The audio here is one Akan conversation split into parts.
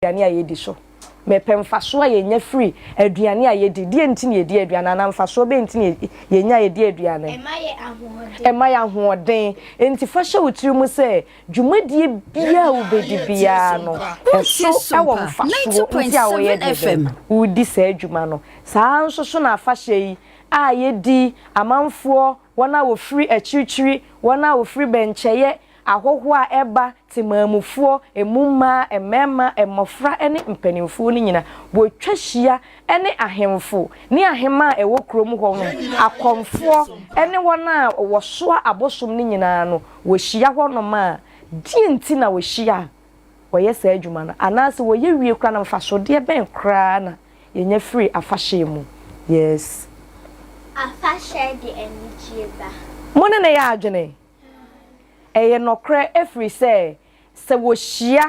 Aduane a yɛdi so. Mepɛ mfasoɔ a yɛnya firi aduane a yɛdi. Deɛ nti na yɛdi aduane anaa mfasoɔ bɛn nti na yɛnya yɛdi aduane? Ɛma yɛ ahoɔden. Ɛma yɛ ahoɔden. Enti fa hyɛ wo tiri mu sɛ dwumadie biara a wobɛdi biara no, ɛso wɔ mfasoɔ nti a woyɛ deɛ bɛn? Wodi saa adwuma no. Saa ara nso so na afahyɛ yi a yɛdi, amanfoɔ, wɔn a wɔfiri akyirikyiri, wɔn a wɔfiri bɛnkyɛeɛ, Ahɔhoɔ a ɛba, temaamufoɔ, emu mmaa, mmarima, mmɔfra ne mpanimfoɔ no nyina, wɔtwa hyia ne ahemfo ne ahemmaa a ɛwɔ kurom hɔ nom, akɔmfoɔ ne wɔn a wɔsoa abosom no nyinaa no, wɔhyia hɔnom a, deɛn nti na wɔhyia a wɔyɛ saa adwuma no? Anaasɛ wɔyɛ wie koraa no, mfasodeɛ bɛn koraa na yɛnya firi afahyɛ mu? Yes. Afahyɛ de anigyeɛ ba. Mo ne no yɛ adwene? Ɛyɛ nɔkorɛ ɛfiri sɛ, sɛ wɔhyia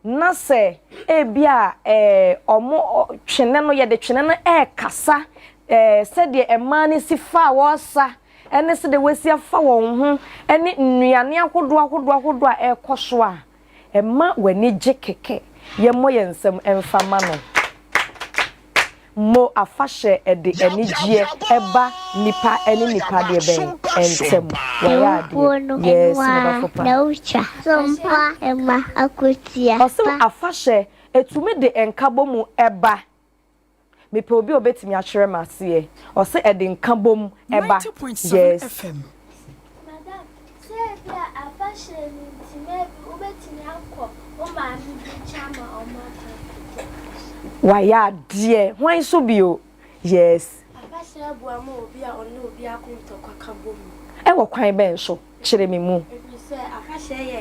na sɛ ebia ɛɛ wɔn twene no, yɛde twene no rekasa ɛɛ sɛdeɛ mmaa no si fa a wɔresa ne sɛdeɛ wɔasi afa wɔn ho ne nnuane ahodoɔ ahodoɔ ahodoɔ a ɛrekɔ so a, Ɛma w'ani gye kɛkɛ. Yɛmmɔ yɛn nsam mfa mma no. Mo afahyɛ de anigyeɛ ba nnipa ne nnipa deɛ bɛn ntam? Wayɛ adeɛ. Yes, me dɔfo pa. Ɔse afahyɛ ɛtumi de nkabɔmu ba. Mepɛ obi a obetumi akyerɛ me aseɛ. Ɔse ɛde nkabom ba. 90.7 Yes. FM. Madam, sɛ ebia afahyɛ no nti maybe wobɛtumi akɔ wo maame bi nkyɛn ama ɔmo akɔ akɔdi afahyɛ. Wayɛ adeɛ. Hwan nso bio? Yes. Afahyɛ boa ma obi a ɔne obi ako ntɔkwa ka bɔ mu. Ɛwɔ kwan bɛn so? Kyerɛ me mu. Ɛfiri sɛ afahyɛ yɛ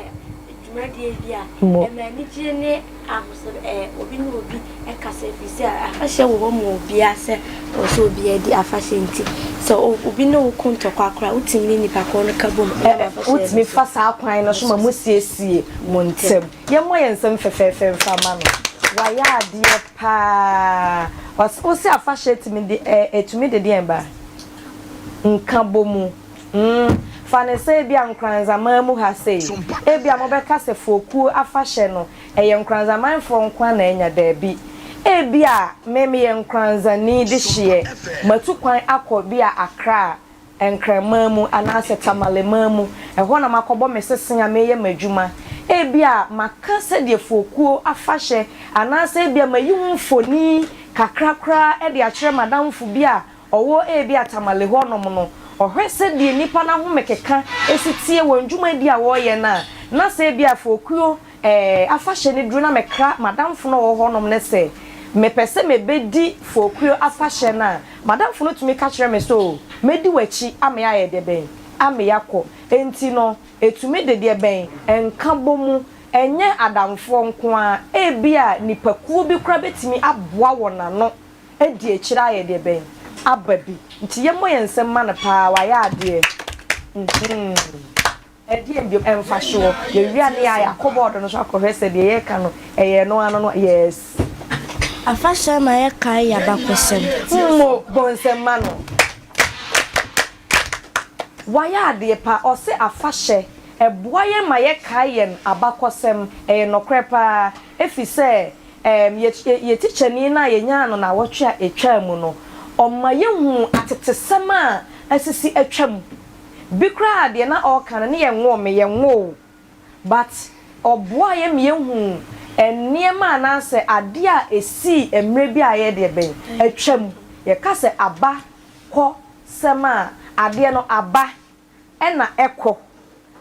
dwumadie bi a Mo. ɛma anigyeɛ ne ahosɛpɛ ɛɛ obi ne obi kasa ɛfiri sɛ afahyɛ wɔ hɔ ma obiara sɛ ɛwɔ sɛ obiara di afahyɛ nti sɛ obi ne wo ko ntɔkwa koraa a wotumi ne nipa korɔ no ka bom Ɛ nam ɛ afahyɛ no wotumi so. fa saa kwan no so ma mosiesie mo ntam. Yɛmmɔ yɛn nsam fɛfɛɛfɛ mfa mma no. Wayɛ adeɛ paa. Ɔs wose afahyɛ tumi de ɛ ɛtumi de deɛn ba? Nkabɔmu. Mm, fa no sɛ ebia Nkoranzaman mu ha sei, ebia mobɛka sɛ Fokuo afahyɛ no, ɛyɛ Nkoranzamanfoɔ nko ara na anya. Daabi. Ebia me meyɛ Nkoranzani dehyeɛ, matu kwan akɔ bi a Accra, Nkranman mu, anaasɛ Tamaleman mu, ɛhɔ na makɔbɔ me sese a mereyɛ m'adwuma. Ebia maka sɛdeɛ Fokuo afahyɛ, anaasɛ ebia mayi ho mfoni kakra koraa de akyerɛ m'adamfo bi a Ɔwɔ ebia Tamale hɔnom no, ɔhwɛ sɛdeɛ nnipa no ahomekeka si teɛ, wɔn dwumadie a wɔreyɛ no a, na sɛ ebia Fokuo eh, afahyɛ no duru na mekra m'adamfo no a ɔwɔ hɔnom no sɛ mepɛ sɛ mebɛdi Fokuo afahyɛ no a, m'adamfo no tumi ka kyerɛ me sɛ, oh, mɛdi w'akyi ama yɛayɛ deɛ bɛn? Ama yɛakɔ. Enti no, ɛtumi de deɛ bɛn? Nkabɔmu. Ɛnyɛ adamfoɔ nko ara, ebia nnipakuo bi koraa bɛtumi aboa wɔn ano adi akyire ayɛ deɛ bɛn aba bi nti yɛmmɔ yɛn nsam ma no paa wayɛ adeɛ mm ɛdeɛn biom ɛmfasoɔ yɛwie a ne yɛayɛ akɔ bɔɔdo no so akɔhwɛ sɛ deɛ yɛreka no ɛyɛ ɛno ano no yes. Afahyɛ ma yɛkae yɛn abakɔsɛm. Mmo bɔ nsam ma no. Wayɛ adeɛ pa ɔse afahyɛ ɛboa yɛn ma yɛkae yɛn abakɔsɛm ɛyɛ nɔkorɛ paa efisɛ Erm, yɛ, yɛ tikyani no a yɛnyaa no nnawɔtwe a ɛtwaa mu no, ɔma yɛhuu atetesɛm a asisi atwam. Bi koraa deɛ na ɔreka no, ne yɛnwoo me, yɛnwoo wo. But ɔboaa yɛn ma yɛhuu nneɛma anaasɛ adeɛ a ɛsii mmerɛ bi a ɛyɛ deɛ bɛn? Atwam. Yɛka sɛ aba kɔ sɛm a, adeɛ no aba ɛna ɛkɔ,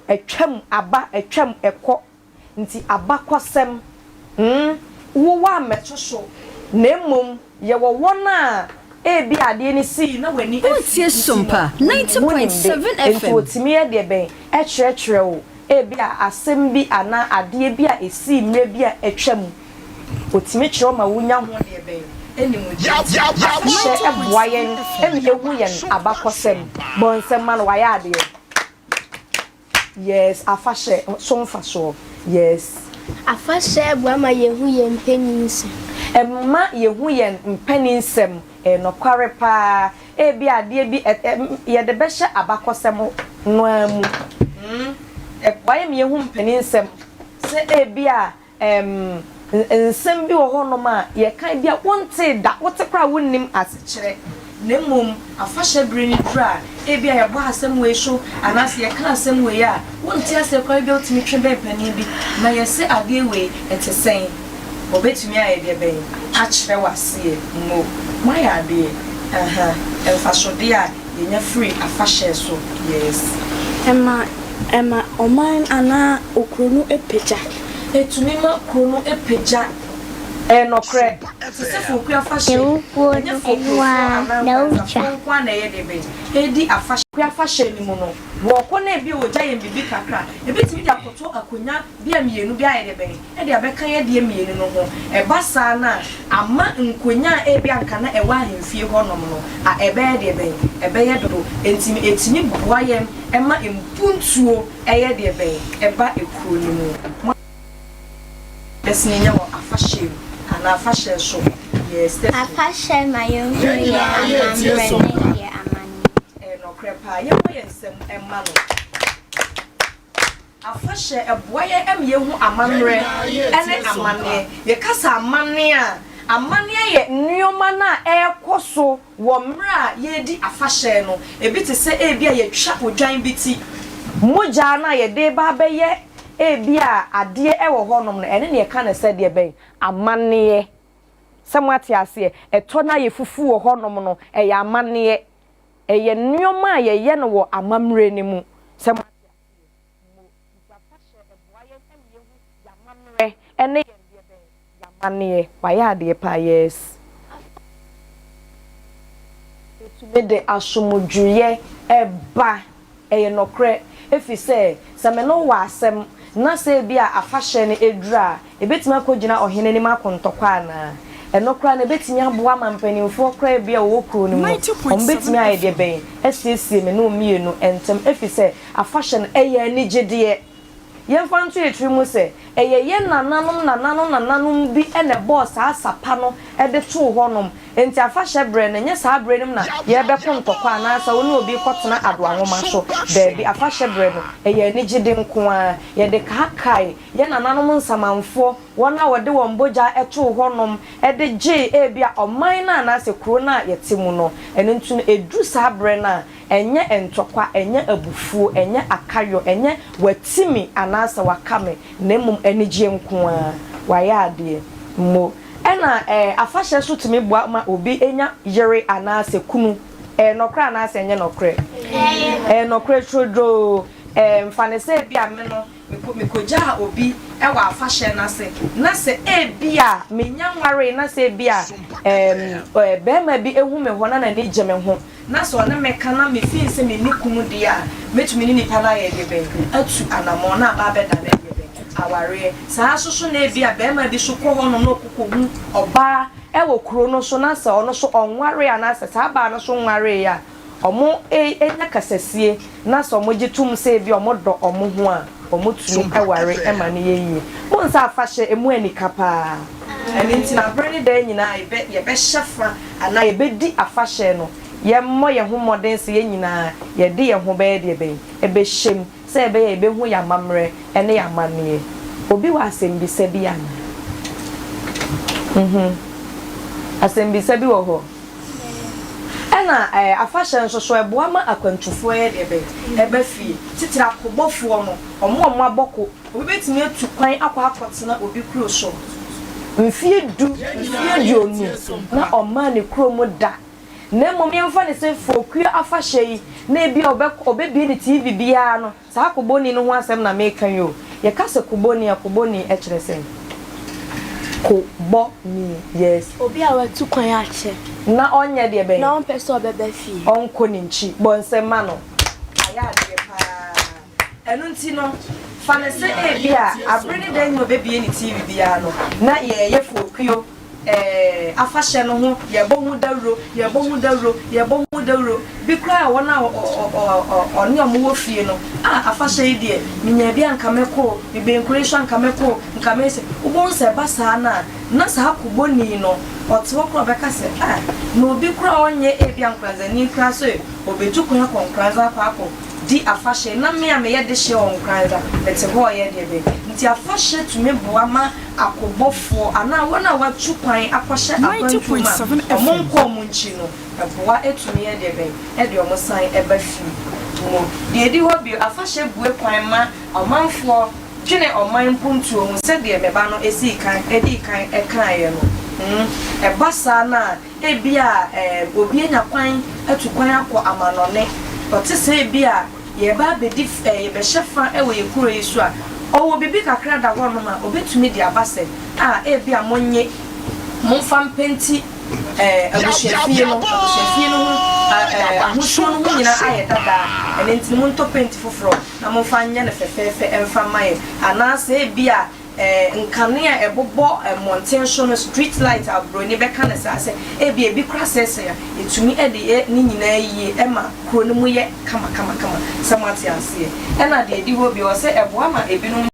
atwam aba, atwam ɛkɔ. Nti abakɔsɛm, hmm, wo woammɛto so, na mmom yɛwɔ wɔn a ebia adeɛ no sii na w'ani afi Woretie nti no, Sompa wonim de, 90.7 enti FM. wɔtumi yɛ deɛ bɛn? Ɛkyerɛkyerɛ wo ebia asɛm bi anaa adeɛ bi a ɛsii mmerɛ bi a atwam, wɔtumi kyerɛ wo ma wonya ho deɛ bɛn? Animdeɛ. Nti afahyɛ boa yɛn ma yɛhu yɛn abakɔsɛm. Bɔ nsɛm ma no, wayɛ adeɛ. Yes afahyɛ so mfasoɔ yes. Afahyɛ boa ma yɛhu yɛn mpaninsɛm. Ɛma yɛhu yɛn mpaninsɛm, ɛyɛ nokware paa. Ebia adeɛ bi ɛ ɛ yɛde bɛhyɛ abakɔsɛm no ara mu. Ɛboa yɛn ma yɛhu mpaninsɛm sɛ ebia ɛm. Nsɛm bi wɔ hɔnom a yɛka bi a wontee da, wote koraa a wonnim asekyerɛ, na mmom afahyɛ bere no duru a, ebia yɛbɔ asɛm wei so anaasɛ yɛka asɛm wei a, wonte aseɛ koraa, ebia wotumi twe bɛn panin bi na yɛse adeɛ wei ɛte sɛn? Ɔbɛtumi ayɛ deɛ bɛn akyerɛ wo aseɛ? Mo, moayɛ adeɛ, aha, mfasodeɛ a yɛnya firi afahyɛ so, yes. Ɛma ɛma ɔman anaa okuro no pagya. Ɛtumi ma kuro no pagya. Ɛyɛ nɔkorɛ. Te sɛ Foku afahyɛ yi, Ewufuo ɛnyɛ no, Fokurofoɔ ɛno ara anaa na wotwa. Nkransafoɔ nko ara na ɛyɛ deɛ bɛn, ɛredi afahyɛ. Foku afahyɛ no mu no, wɔkɔ na ebia wɔgya yɛn biribi kakra a, ɛbɛtumi de akɔtɔ akonnwa bi a mmienu bi ayɛ deɛ bɛn, de abɛka yɛn deɛ mmienu no ho. Ɛba saa no a, ama nkonnwa a ebia anka na ɛwɔ ahemfie hɔnom no, a ɛbɛyɛ deɛ bɛn, ɛbɛyɛ dodo. Enti ɛtumi boa yɛn ma mpuntuo yɛ deɛ bɛn, ɛba kuro no mu. Mo bɛsene nya wɔ afahyɛ mu anaa afahyɛ so yɛ Stephanie. Afahyɛ ma yɛhunu Yɛn yɛn nyinaa yɛretie amammerɛ ne Sompa. yɛn amanneɛ. Ɛyɛ nɔkorɛ paa. Yɛmmɔ yɛn nsam mma no. Afahyɛ ɛboa yɛn ma yɛhu amammerɛ ne amanneɛ. Yɛka sɛ amanneɛ a, amanneɛ yɛ nnoɔma no a ɛrekɔ so wɔ mmerɛ a yɛredi afahyɛ no. Ebi te sɛ ebia yɛtwa odwan bi ti. Mogya no a yɛde reba abɛyɛ ebia adeɛ wɔ hɔnom no, ɛno na yɛka no sɛ deɛ bɛn? Amanneɛ. Sɛ moate aseɛ? Ɛtɔ no a yɛfufu wɔ hɔnom no, ɛyɛ amanneɛ. Ɛyɛ nnoɔma a yɛyɛ no wɔ amammerɛ no mu. Sɛ moate aseɛ? Mo, nti afahyɛ ɛboa yɛn ma yɛhu yɛn amammerɛ ne yɛn deɛ bɛn? Yɛn amanneɛ. Wayɛ adeɛ paa, yes. Ɛtumi de asomdwoeɛ ba. Ɛyɛ nɔkorɛ, ɛfiri sɛ, sɛ me ne wo wɔ asɛm, na sɛ ebia afahyɛ no aduru a, ɛbɛtumi akɔgyina ɔhene anim ako ntɔkwa anaa? Ɛno koraa no, ɛbɛtumi aboa ma mpanimfoɔ koraa ebia wɔwɔ kuro no mu no, wɔbɛtumi ayɛ deɛ bɛn? Asiesie me ne wo mmienu ntam, ɛfiri sɛ, afahyɛ no, ɛyɛ anigyedeɛ. Yɛmfa nto yɛn tirim sɛ, ɛyɛ yɛn nananom nananom nananom bi na ɛbɔɔ saa asa pa no de too hɔnom. Enti afahyɛ berɛ no, ɛnyɛ saa berɛ no mu na yɛrebɛko ntɔkwa anaasɛ wo ne obi rekɔtena adoa nwoma so. Daabi, afahyɛ berɛ no, ɛyɛ anigyede nko ara. Yɛde kaakae yɛn nananom nsamanfoɔ, wɔn a wɔde wɔn bogya too hɔnom de gyee ebia ɔman no anaasɛ kuro no a yɛte mu no. Ɛno nti no, ɛduru saa berɛ no a, Ɛnyɛ ntɔkwa, ɛnyɛ abufuo, ɛnyɛ akayɔ, ɛnyɛ wati me anaasɛ waka me, na mmom anigyeɛ nko ara. Wayɛ adeɛ. Mo. Ɛna ɛɛ afahyɛ nso tumi boa ma obi nya yere anaasɛ kunu. Ɛyɛ nɔkorɛ anaasɛ ɛnyɛ nɔkorɛ? Ɛyɛ nɔkorɛ turodoo. Ɛɛ mfa no sɛ ebia me no, mekɔ mekɔgyaa obi wɔ afahyɛ no ase, na sɛ ebia mennya nwaree na sɛ ebia ɛɛm barima bi hu me hɔ na n'ani gye me ho, Na sɛ ɔne me ka na mefii sɛ menni kunu deɛ a, mɛtumi ne nipa no ayɛ deɛ bɛn? Atu anammɔn na aba abɛdane deɛ bɛn? Awareɛ. Saa ara nso so na ebia barima bi nso kɔ hɔnom na ɔkɔkɔhu ɔbaa wɔ kuro no so na sɛ ɔno nso ɔnwareeɛ anaasɛ saa baa no nso nwareeɛ a, wɔnya kasasie na sɛ wɔgye tom sɛ ebia wɔdɔ wɔn ho a, wɔtumi ware ma no yɛ yie. Mohu sɛ afahyɛ, ɛmu anika pa ara. Ɛno nti na berɛ ne daa nyinaa yɛbɛhyɛ fa anaa yɛbɛdi afahyɛ no, yɛmmɔ yɛn ho mmɔden sɛ yɛn nyinaa yɛde yɛn ho bɛyɛ deɛ bɛn? Ɛbɛhyɛ mu, sɛ ɛbɛyɛ a yɛbɛhu yɛn amammerɛ ne yɛn amanneɛ. Obi wɔ asɛmmisa bi anaa? Mhm. Asɛmmisa bi wɔ hɔ? Ɛna ɛɛ afahyɛ nso so, ɛboa ma akwantufoɔ yɛ deɛ bɛn? Ɛba fie. Titire akobɔfoɔ no, wɔn a wɔabɔ ko, Obi betumi atu kwan akɔ akɔtena obi kuro so mfeɛ du, mfeɛ aduonu na ɔmmaa ne kuro mu da. Na mmom yɛmfa no sɛ Fokuo afahyɛ yi na ebia ɔbɛkɔ, ɔbɛbue ne TV biara no, saa kobɔni no ho asɛm na mereka yi o. Yɛka sɛ kobɔni a, kobɔni kyerɛ sɛn? Kobɔni, yes. Obi a watu kwan akyɛ. Na ɔnyɛ deɛ bɛn? Na ɔmpɛ sɛ ɔbɛba fie. Ɔnkɔ ne nkyi. Bɔ nsam ma no. Ayɛ adeɛ paa. Ɛno nti no, fa no sɛ ebia bere ne da nyinaa obebue ne TV biara no, na yɛreyɛ fokuo eh, afahyɛ no ho, yɛrebɔ ho dawuro, yɛrebɔ ho dawuro, yɛrebɔ ho dawuro. Bi koraa a wɔn a ɔne wɔn wɔ fie no, ah, afahyɛ yi deɛ, menya bi a nka mɛkɔ o, mebɛn kuro yi so a nka mɛkɔ o, nka mɛyɛ sɛ. Wobɛhu sɛ ɛba saa no a, na saa kobɔni no, ɔte hɔ koraa a ɔbɛka sɛ, ah, na obi koraa a ɔnyɛ ebia Nkoranzani koraa sɛ ɔbɛtu kwan akɔ Nkoranza akɔ akɔ di afahyɛ na me a meyɛ dehyeɛ wɔ Nkoranza mete hɔ reyɛ deɛ bɛn? Nti afahyɛ tumi boa ma akobɔfoɔ anaa wɔn a wɔatu kwan akɔhyɛ akwantuo mu a wɔnkɔ wɔn nkyi no, ɛboa tumi yɛ deɛ bɛn? De wɔn san ba fie mu. Deɛ ɛdi hɔ bio, afahyɛ bue kwan ma ɔmanfoɔ dwene ɔman mpuntuo ho sɛdeɛ me ba no sii kan dii kan kaeɛ no. Ɛba saa no a, ebia obi anya kwan atu kwan akɔ amanɔne, ɔte sɛ ebia yɛreba abɛdi yɛbɛhyɛ fa wɔ yɛn kuro yi so a, ɔwɔ biribi kakra da hɔnom a ɔbɛtumi de aba sɛ, ah, ebia monnye, momfa mpenti abusuafie no, abusuafie no ho ahosuo no ho nyinaa ayɛ dada, ɛno nti no montɔ penti foforɔ na momfa nyɛ no fɛfɛɛfɛ mfa mma yɛn. Anaasɛ ebia nkanea a ɛbobɔ mmɔnten so no, street light a buroni bɛka no saa, sɛ ebia ebi koraa sɛesɛe a, yɛtumi de yɛ ne nyinaa yie ma kuro no mu yɛ kamakamakama, sɛ moate aseɛ. Ɛna deɛ ɛdi hɔ bio, ɔsɛ ɛboa ma ebinom.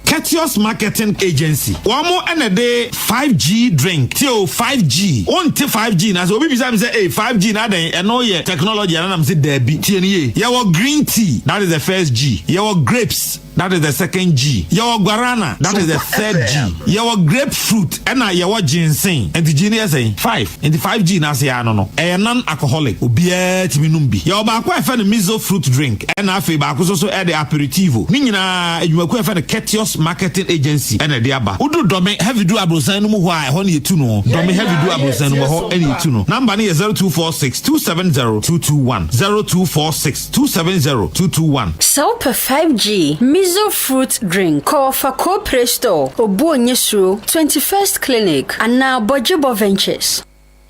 Ketios Marketing Agency, wɔn na ɛde 5G drink, tie o, 5G, wonte 5G no ase, obi bisa me sɛ ei 5G no adɛn, ɛno yɛ technology anaa, na mese daabi, tie no yie, yɛwɔ green tea, that is the first G, yɛwɔ grapes, that is the second G, yɛwɔ guarana, that is the third G, yɛwɔ grape fruit, ɛna yɛwɔ ginseng, nti G no yɛ sɛn? Five, nti 5G no ase ara no no, ɛyɛ non alcoholic, obiara tumi nom bi. Yɛwɔ baako a yɛfrɛ no miso fruit drink, ɛna afei baako nso so ɛde aperitivo, ne nyinaa adwumakuo a yɛfrɛ no Ketios Marketing Agency na ɛde aba. Woduru Dɔme Heavy Du aborosan no mu hɔ a, ɛhɔ na yɛtu no. Dɔme Heavy Du aborosan no mu, ɛhɔ na yɛtu no. Number no yɛ 0246 270 221, 0246 270 221. Sɛ wopɛ 5G Mizo Fruit Drink, kɔ Ɔfakoo Play Store, Obuo Nyesuro, 21st Clinic, anaa Bɔgyebɔ Ventures.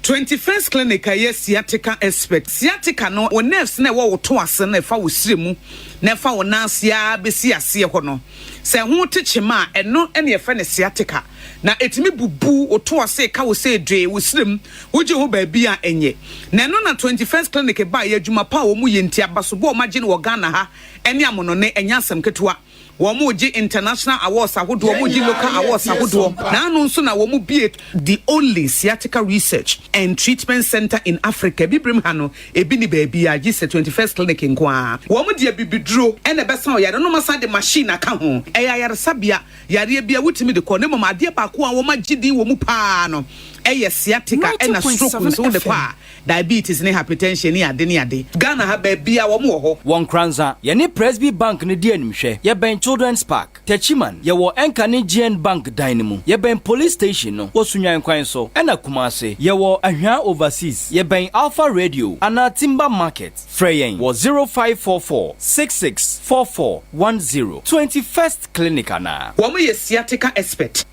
21st Clinic a ɛyɛ sciatica expert. Sciatica no, wo nerves no a ɛwɔ wo to ase no a ɛfa wo srɛ mu na ɛfa wo nan ase ara bɛsi aseɛ hɔ no, sɛ ɛho te kyema a, ɛno na yɛfrɛ no sciatica. Na ɛtumi bubu wo to ase, ka wo sɛ dwee, wo srɛ mu, wogye ho baabi a ɛnyɛ. Na ɛno na 21st Clinic baeɛ, adwuma pa a wɔyɛ nti, abasobɔ a wɔagye no wɔ Ghana ha ne amonɔne, ɛnyɛ asɛm ketewa. Wɔregye international awards ahodoɔ, wɔregye local awards ahodoɔ. N'ano nso na wɔbue the only sciatica research and treatment centre in Africa. Abibirem ha no, ebi nni baabiara gye sɛ 21st Clinic nko ara. Wɔde abibiduro na ɛbɛsa ɔyare no na wɔasan de machine aka ho. Ɛyɛ ayaresabea, yareɛ biara wotumi de kɔ na mmom adeɛ baako a wɔagye din wɔ mu pa ara no yɛ sciatica ɛna stroke nso wode kɔ a Diabetes ne hypertension ne ade ne ade. Ghana ha baabia wɔn wɔ hɔ. Wɔ Nkoranza, yɛne Presby Bank no di animhwɛ. Yɛbɛn Children's Park. Techiman, yɛwɔ Ɛnka ne GN Bank dan no mu. Yɛbɛn Police Station no wɔ Sunyani kwan so. Ɛna Kumasi, yɛwɔ Ahwea Overseas. Yɛbɛn Alpha Radio anaa Timber Market. Frɛ yɛn wɔ 0544 66 44 10. 21st Clinic anaa. Wɔn yɛ sciatica expert.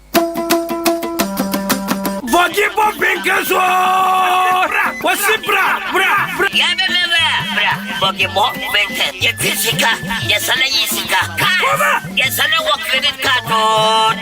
Bɔgye bɔ benka so wɔsi bra bra bra. Yɛbɛ bɛ bra bra bɔgye bɔ benka yɛte sika yɛsane yi sika card yɛsane wɔ credit card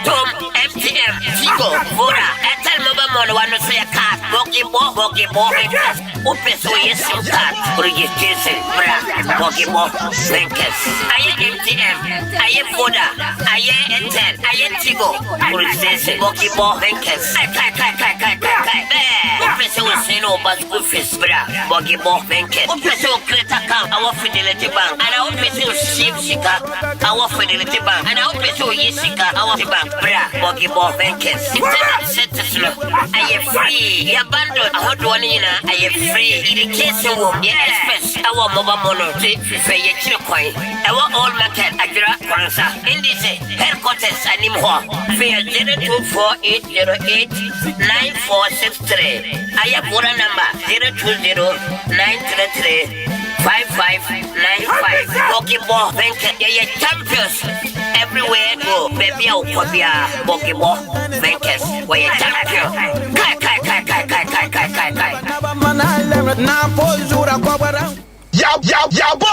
tom MTN Tigo Voda Airtel mobile money wano so yɛ card bɔgye bɔ bɔgye bɔ benka wopɛ sɛ woyɛ sim card registration bra bɔgye bɔ benka ayɛ MTN ayɛ Voda ayɛ Airtel ayɛ Tigo registration bɔgye bɔ benka kai kai kai kai kai kai kai bɛɛ wopɛ sɛ wosɛn ne wo ba school fees bra bɔgye bɔ benka wopɛ sɛ wo create account awɔ Fidelity Bank anaa wopɛ sɛ wo save sika awɔ Fidelity Bank anaa wopɛ sɛ woyi sika awɔ bank bra bɔgye bɔ benka internet service no ayɛ free yɛ bundle ahodoɔ no nyinaa ayɛ free education wɔ yɛ experts ɛwɔ mobile money te fifɛ yɛkyerɛ kwan ɛwɔ old market Adwera Kwansa ndc headquarters anim hɔ fɛ 024808 9463 ayɛ Voda number 020 933 5595 Bɔgibɔ Ventures yɛyɛ champions everywhere go baabi a wokɔ biara Bɔgibɔ Ventures wɔyɛ champion kai kai kai kai kai kai kai kai kai. Yabo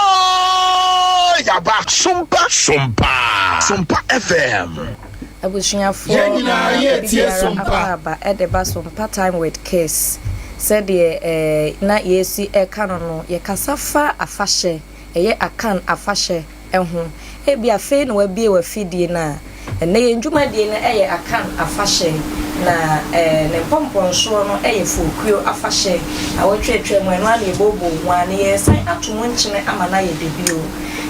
Yaba Sompa Sompa Sompa FM. Abusuafoɔ Yɛn nyinaa na yɛ obi tie biara Sompa. akɔ aba ɛde ba Sompa Time with Kiss. Sɛdeɛ na yɛsi ɛka no, yɛkasa fa afahyɛ, ɛyɛ Akan afahyɛ ho. Ebi afei na wabie w'afidie no a, ɛnnɛ yɛn dwumadie no yɛ Akan afahyɛ, na ne mpɔmpɔnsoɔ no yɛ Fokuo afahyɛ. Na wɔtwatwa mu ɛno ara na yɛbɔɔbɔɔ mu a, na yɛresan ato mu nkyene ama no ayɛ dɛ bio.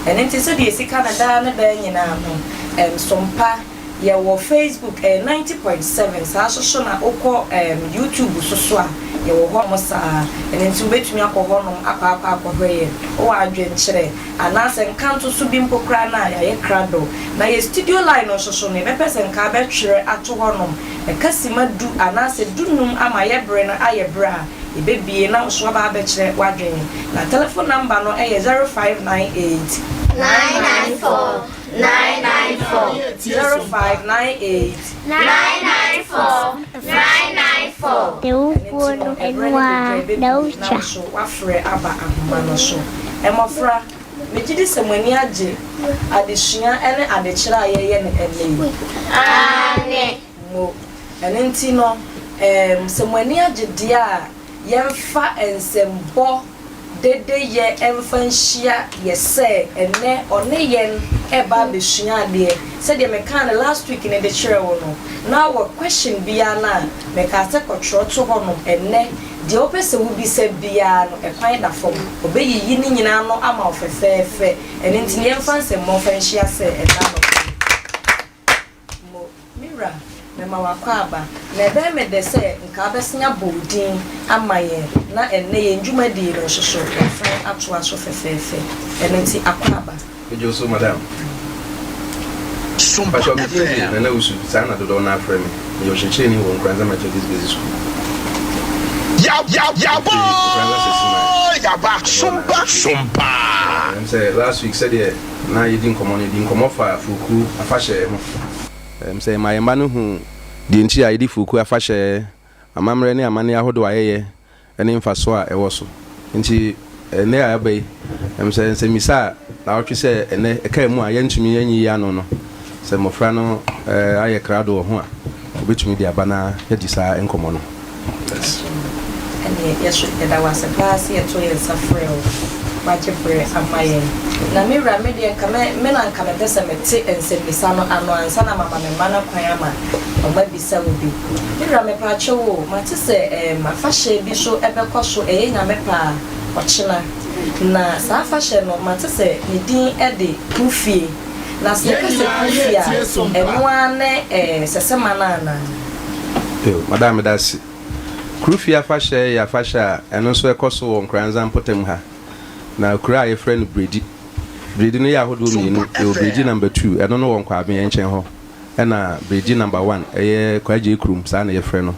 Ɛno nti sɛdeɛ yɛsi ka no daa ne daa nyinaa no, Ɛm Sompa. Yɛwɔ Facebook ɛyɛ 90.7 saa nso so na wokɔ ɛɛm YouTube so so a yɛwɔ hɔ nom saa ɛno nti wobɛtumi akɔ hɔ nom akɔ akɔ akɔhwɛ yɛn. Wowɔ adwenkyerɛ anaasɛ nkantoso bi mpo koraa no a yɛayɛ krado. Na yɛ studio line no nso so no yɛbɛpɛ sɛ nka wobɛtwerɛ ato hɔ nom ɛka sima du anaasɛ du num ama yɛ bere no ayɛ berɛ a yɛbɛbie na wo nso woaba abɛkyerɛ w'adwene. Na telephone number no ɛyɛ 0598 994 994. 0598. 994 994. Ɛno nti no, ɛberɛ no bɛduru a ɛbɛbue na wo nso woafrɛ aba ahoma no so. Mmɔfra, megye di sɛ mo ani agye adesua ne adekyerɛ a yɛreyɛ no ɛnnɛ yi. Aane. Mo. Ɛno nti no, ɛɛm, sɛ mo ani agye deɛ a, yɛmfa nsɛmbɔ dedeyɛ mfa nhyia yɛ sɛ ɛnnɛ ɔne yɛn reba abɛsua adeɛ. Sɛdeɛ mekaa no last week no de kyerɛɛ wo no, na wɔ question biara no a, mekaa sɛ kɔtwerɛ to hɔnom. Ɛnnɛ, deɛ wopɛ sɛ wobisa biara no, ɛkwan da fam. Ɔbɛyiyi ne nyinaa ano ama wo fɛfɛɛfɛ. Ɛno nti no, yɛmfa nsɛmmɔ mfa nhyia sɛ ɛnnɛ anɔpa yi. Mo, me wura, mema wo akwaaba, na ɛbɛyɛ me dɛ sɛ nka wobɛsen abɔ wo din ama yɛn na ɛnnɛ yɛn dwumadie no nso so yɛasan atoa so fɛfɛɛfɛ. Ɛno nti, akwaaba. Megye wo so, madam. Mpakyɛw, me din de Nana Wusu, saa na dodoɔ no ara frɛ me. Meyɛ ɔkyerɛkyerɛni wɔ Nkoranza Methodist Basic School. Mefiri Nkoranza Sesima, ɛhɔ na mefiri. Ɛm sɛ last week sɛdeɛ na yɛdi nkɔmmɔ no, yɛdii nkɔmmɔ faa Furuku afahyɛ ho. Ɛm sɛ yɛmaa yɛn mma no huu deɛ nti a yɛdi Furuku afahyɛ, amammerɛ ne amanneɛ ahodoɔ a yɛyɛ, ne mfasoɔ a ɛwɔ so. Nti ɛnnɛ a ɛba yi, ɛm sɛ nsɛmmisa a naawɔtwe sɛ ɛnnɛ ɛkaa mu a yɛntumi anyiyi ano no, sɛ mmɔfra no ayɛ krado wɔ ho a, wɔbɛtumi de aba na yɛadi saa nkɔmmɔ no. Yes. Ɛneɛ yɛso yɛda wo ase paa sɛ yɛtoo yɛn nsa frɛɛ wo, woagye berɛ ama yɛn. Na me wura, me deɛ nka me me na nka mepɛ sɛ mete nsɛmmisa no ano ansa na mama me mma no kwan ama wɔabisa wo bi. Me wura mepaakyɛw o, mate sɛ ɛɛm afahyɛ bi so ɛbɛkɔ so, ɛyɛ Nyame pɛ a, ɔkyena. Na saa afahyɛ no mate sɛ ne din de Kufie. Na sɛ yɛka sɛ Kufie a, ɛno ara ne ɛɛ Sɛsɛma no anaa? Yo, madam meda ase. Kurufie afahyɛ yɛ afahyɛ a ɛno nso ɛkɔ so wɔ Nkoranza mpɔtam ha. Na kuro a yɛfrɛ no Bredi. Bredi no yɛ ahodoɔ mmienu, yɛwɔ Bredi number two, ɛno no wɔ Nkwaabeɛ nkyɛn hɔ, ɛna Bredi number one, ɛyɛ Kwagyei kurom, saa na yɛfrɛ no.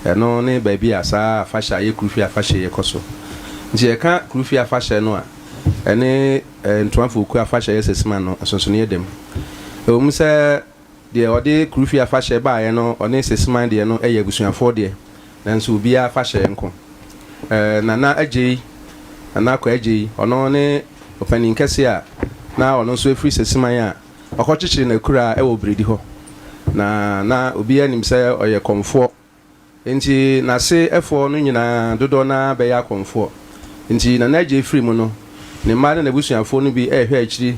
Ɛno ne baabi a saa afahyɛ a ɛyɛ Kurufie afahyɛ yi kɔ so. Nti yɛka Kurufie afahyɛ no a, ɛne Ntoafokuo afahyɛ a ɛyɛ Sasima no, nsonsonoeɛ da mu. Ɛwɔ mu sɛ Deɛ ɔde Kurufie afahyɛ baeɛ no, ɔne Sesiman deɛ no yɛ abusuafoɔ deɛ, nanso obiara afahyɛ nko. Nana Agyei, Nana Akua Agyei, ɔno ne ɔpanin kɛseɛ a na ɔno nso firi Sesiman a ɔkɔkyekyere n'akuraa wɔ Biredi hɔ. Na na obiara nim sɛ ɔyɛ kɔmfoɔ. Enti n'ase foɔ no nyinaa dodoɔ no ara bɛyɛ akɔmfoɔ. Enti Nana Agyei firi mu no, ne mma ne n'abusuafoɔ no bi rehwɛ akyiri.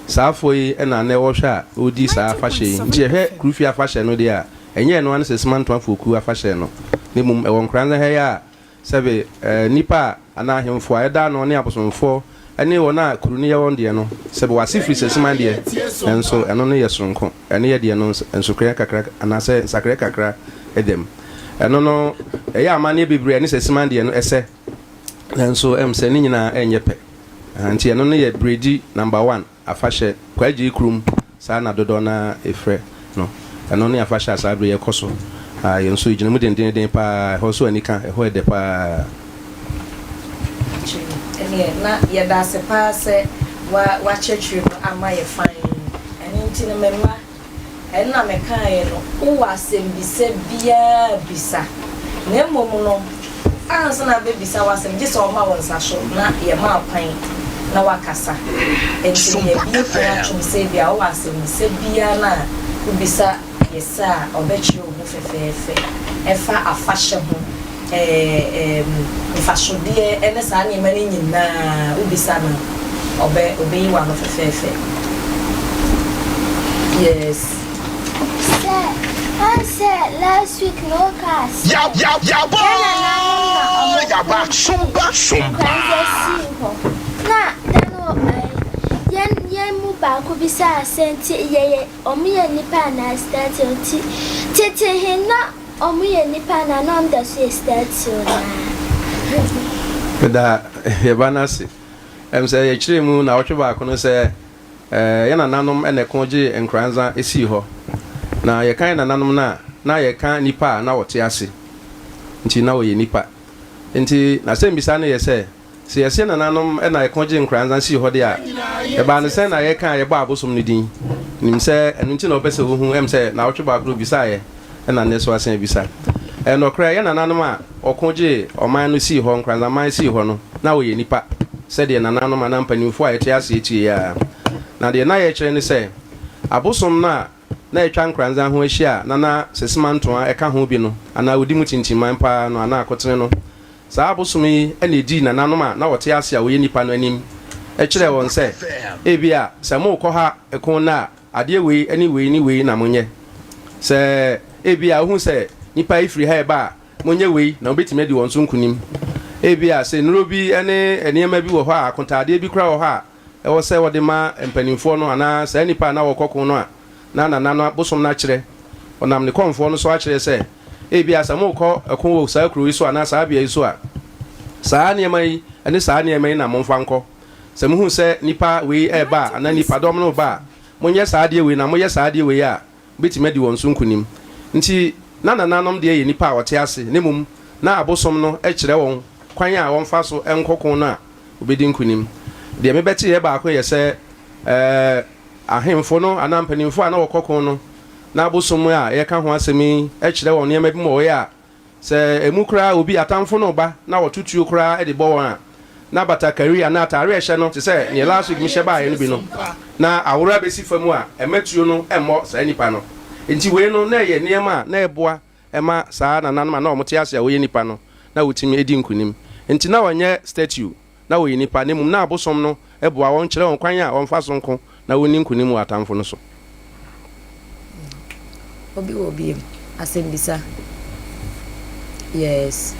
Saa afoɔ yi na nnɛ wɔhwɛ a wɔredi saa afahyɛ yi. Nti yɛhwɛ Kurufie afahyɛ no deɛ a, ɛnyɛ ɛno ara ne Sesema Ntoafoɔ Kuo afahyɛ no, na mmom ɛwɔ Nkoranza ha yi a Sɛbe, nnipa a, anaa ahemfo a ɛda ano ne abosomfoɔ ne wɔn a kuru no yɛ wɔn deɛ no, sɛbe wɔn ase firi Sasiman deɛ, nanso ɛno no yɛ sononko. Ɛno yɛ deɛ no nsokoeɛ kakra anaasɛ nsakraeɛ kakra da mu. Ɛno no, ɛyɛ amanneɛ bebree a ɛne Sasiman deɛ no sɛ, nanso ɛm sɛ ne nyinaa nyɛ pɛ. Aha, nti ɛno no yɛ Bredi number one. Afahyɛ, Kwaagyei kurom, saa na dodɔ no ara frɛ no. Ɛno ne afahyɛ a saa bere yi ɛkɔ so. Ah, yɛn nso yɛgyina mu dendeenden pa ara. Ɛhɔ nso ani ka, ɛhɔ yɛ dɛ pa ara. Akyiri no, ɛnneɛ na yɛda ase pa ara sɛ wa, wakyerɛkyerɛ mu ama yɛ fann. Ɛno nti no, me mma, Ɛno na mekaeɛ no, wowɔ asɛmbisa biara a bisa, na mmom no, ansa na wobɛbisa w'asɛm, gye sɛ wɔma wo nsa so na yɛma wo kwan na woakasa. Enti no yɛabue kwan atom sɛ ebia wowɔ asɛmbisa biara no a wobisa Yesa a, ɔbɛkyerɛ wo mu fɛfɛɛfɛ ɛfa afahyɛ ho, ɛɛ mfasodeɛ ne saa nneɛma no nyinaa wobisa no a, ɔbɛ ɔbɛyi w'ano fɛfɛɛfɛ. Yes. Sɛ ɔn sɛ last week no wo kaa sɛ yɛn nananom na ɔmo ko nkranza sii hɔ na da no yɛn yɛn. yɛn mu baako bisaa sɛ nti yɛyɛ ɔmo yɛ nnipa anaa statue nti tete he na ɔmo yɛ nnipa anaa na ɔmo da so yɛ statue naa. Meda yɛn ba no ase. Ɛm sɛ yɛkyerɛɛ mu naawɔtwe baako no sɛ yɛn nananom na ɛko gyee Nkoranza sii hɔ. Na yɛka yɛn nananom no a, na yɛka nnipa a na wɔte ase. Nti na wɔyɛ nnipa. Nti n'asɛmmisa no yɛ sɛ, Sɛ yɛse nananom na ɛko gyee Nkoranza sii hɔ de a, ɛbaa no sɛn na yɛka a yɛbɔ abosom no din? Nim sɛ ɛno nti na wɔpɛ sɛ wohu, ɛm sɛ naawɔtwe baako no obisaeɛ ɛna nnɛ so asan abisa. Ɛyɛ nɔkorɛ, yɛn nananom a wɔko gyee ɔman no sii hɔ, Nkoranza man sii hɔ no, na wɔyɛ nnipa sɛdeɛ nananom anaa mpanimfoɔ a yɛte aseɛ tie yi ara. Na deɛ na yɛrekyerɛ ne sɛ, abosom no a na atwa Nkoranza ho ahyia a na na Sesema Ntoa ka ho bi no anaa wɔdi mu tintimman pa ara no anaa akotene no, Saa abosom yi na edii nananom a na wɔte ase a wɔyɛ nnipa no anim kyerɛɛ wɔn sɛ, Ebia sɛ morekɔ ha ko nnɛ a, adeɛ wei ne wei ne wei na monyɛ. Sɛ ebia wohu sɛ nnipa yi firi ha reba a, monyɛ wei na mobɛtumi adi wɔn so nkonim. Ebia sɛ nnuro bi ne nneɛma bi wɔ hɔ a, akontaadeɛ bi koraa wɔ hɔ a ɛwɔ sɛ wɔde ma mpanimfoɔ no anaa saa nnipa a na wɔrekɔ ko no a, na nana no abosom no akyerɛ. Ɔnam ne kɔmfoɔ no so akyerɛ sɛ, Ebia sɛ morekɔ ɛko wɔ saa kuro yi so anaa saa bea yi so a, saa nneɛma yi ne saa nneɛma yi na momfa nkɔ. Sɛ mohu sɛ nnipa wei reba a, anaa nnipadɔm no reba a, monyɛ saa adeɛ wei, na moyɛ saa adeɛ wei a, mobɛtumi adi wɔn so nkonim. Nti, na nananom deɛ yɛ nnipa a wɔte ase, na mmom na abosom no kyerɛ wɔn kwan a wɔmfa so nkɔ ko no a wɔbɛdi nkonim. Deɛ mebɛteeɛ baako yɛ sɛ, ɛɛ, Ahemfo no anaa mpanyimfo a na wɔkɔ ko no, na abosom a yɛreka ho asɛm yi kyerɛ wɔn nneɛma bi ma wɔyɛ a, sɛ emu koraa obi atamfo no reba na wɔto tuo koraa de bɔ wɔn a, na batakari anaa atare a ɛhyɛ no te sɛ nea last week mehyɛ baeɛ no bi no, na aworo abɛsi fam a ɛmma tuo no mmɔ saa nipa no. Enti wei no, na ɛyɛ nneɛma a na ɛboa ma saa nananom a na wɔte ase a wɔyɛ nnipa no, na wɔtumi di nkonim. Enti na wɔnyɛ statue. na wɔyɛ nnipa, na mmom na abosom no boa wɔn kyerɛ wɔn kwan a wɔmfa so nko na wɔnni nkonim wɔ atamfo no so. Obi wɔ biom asɛmbisa? Yes.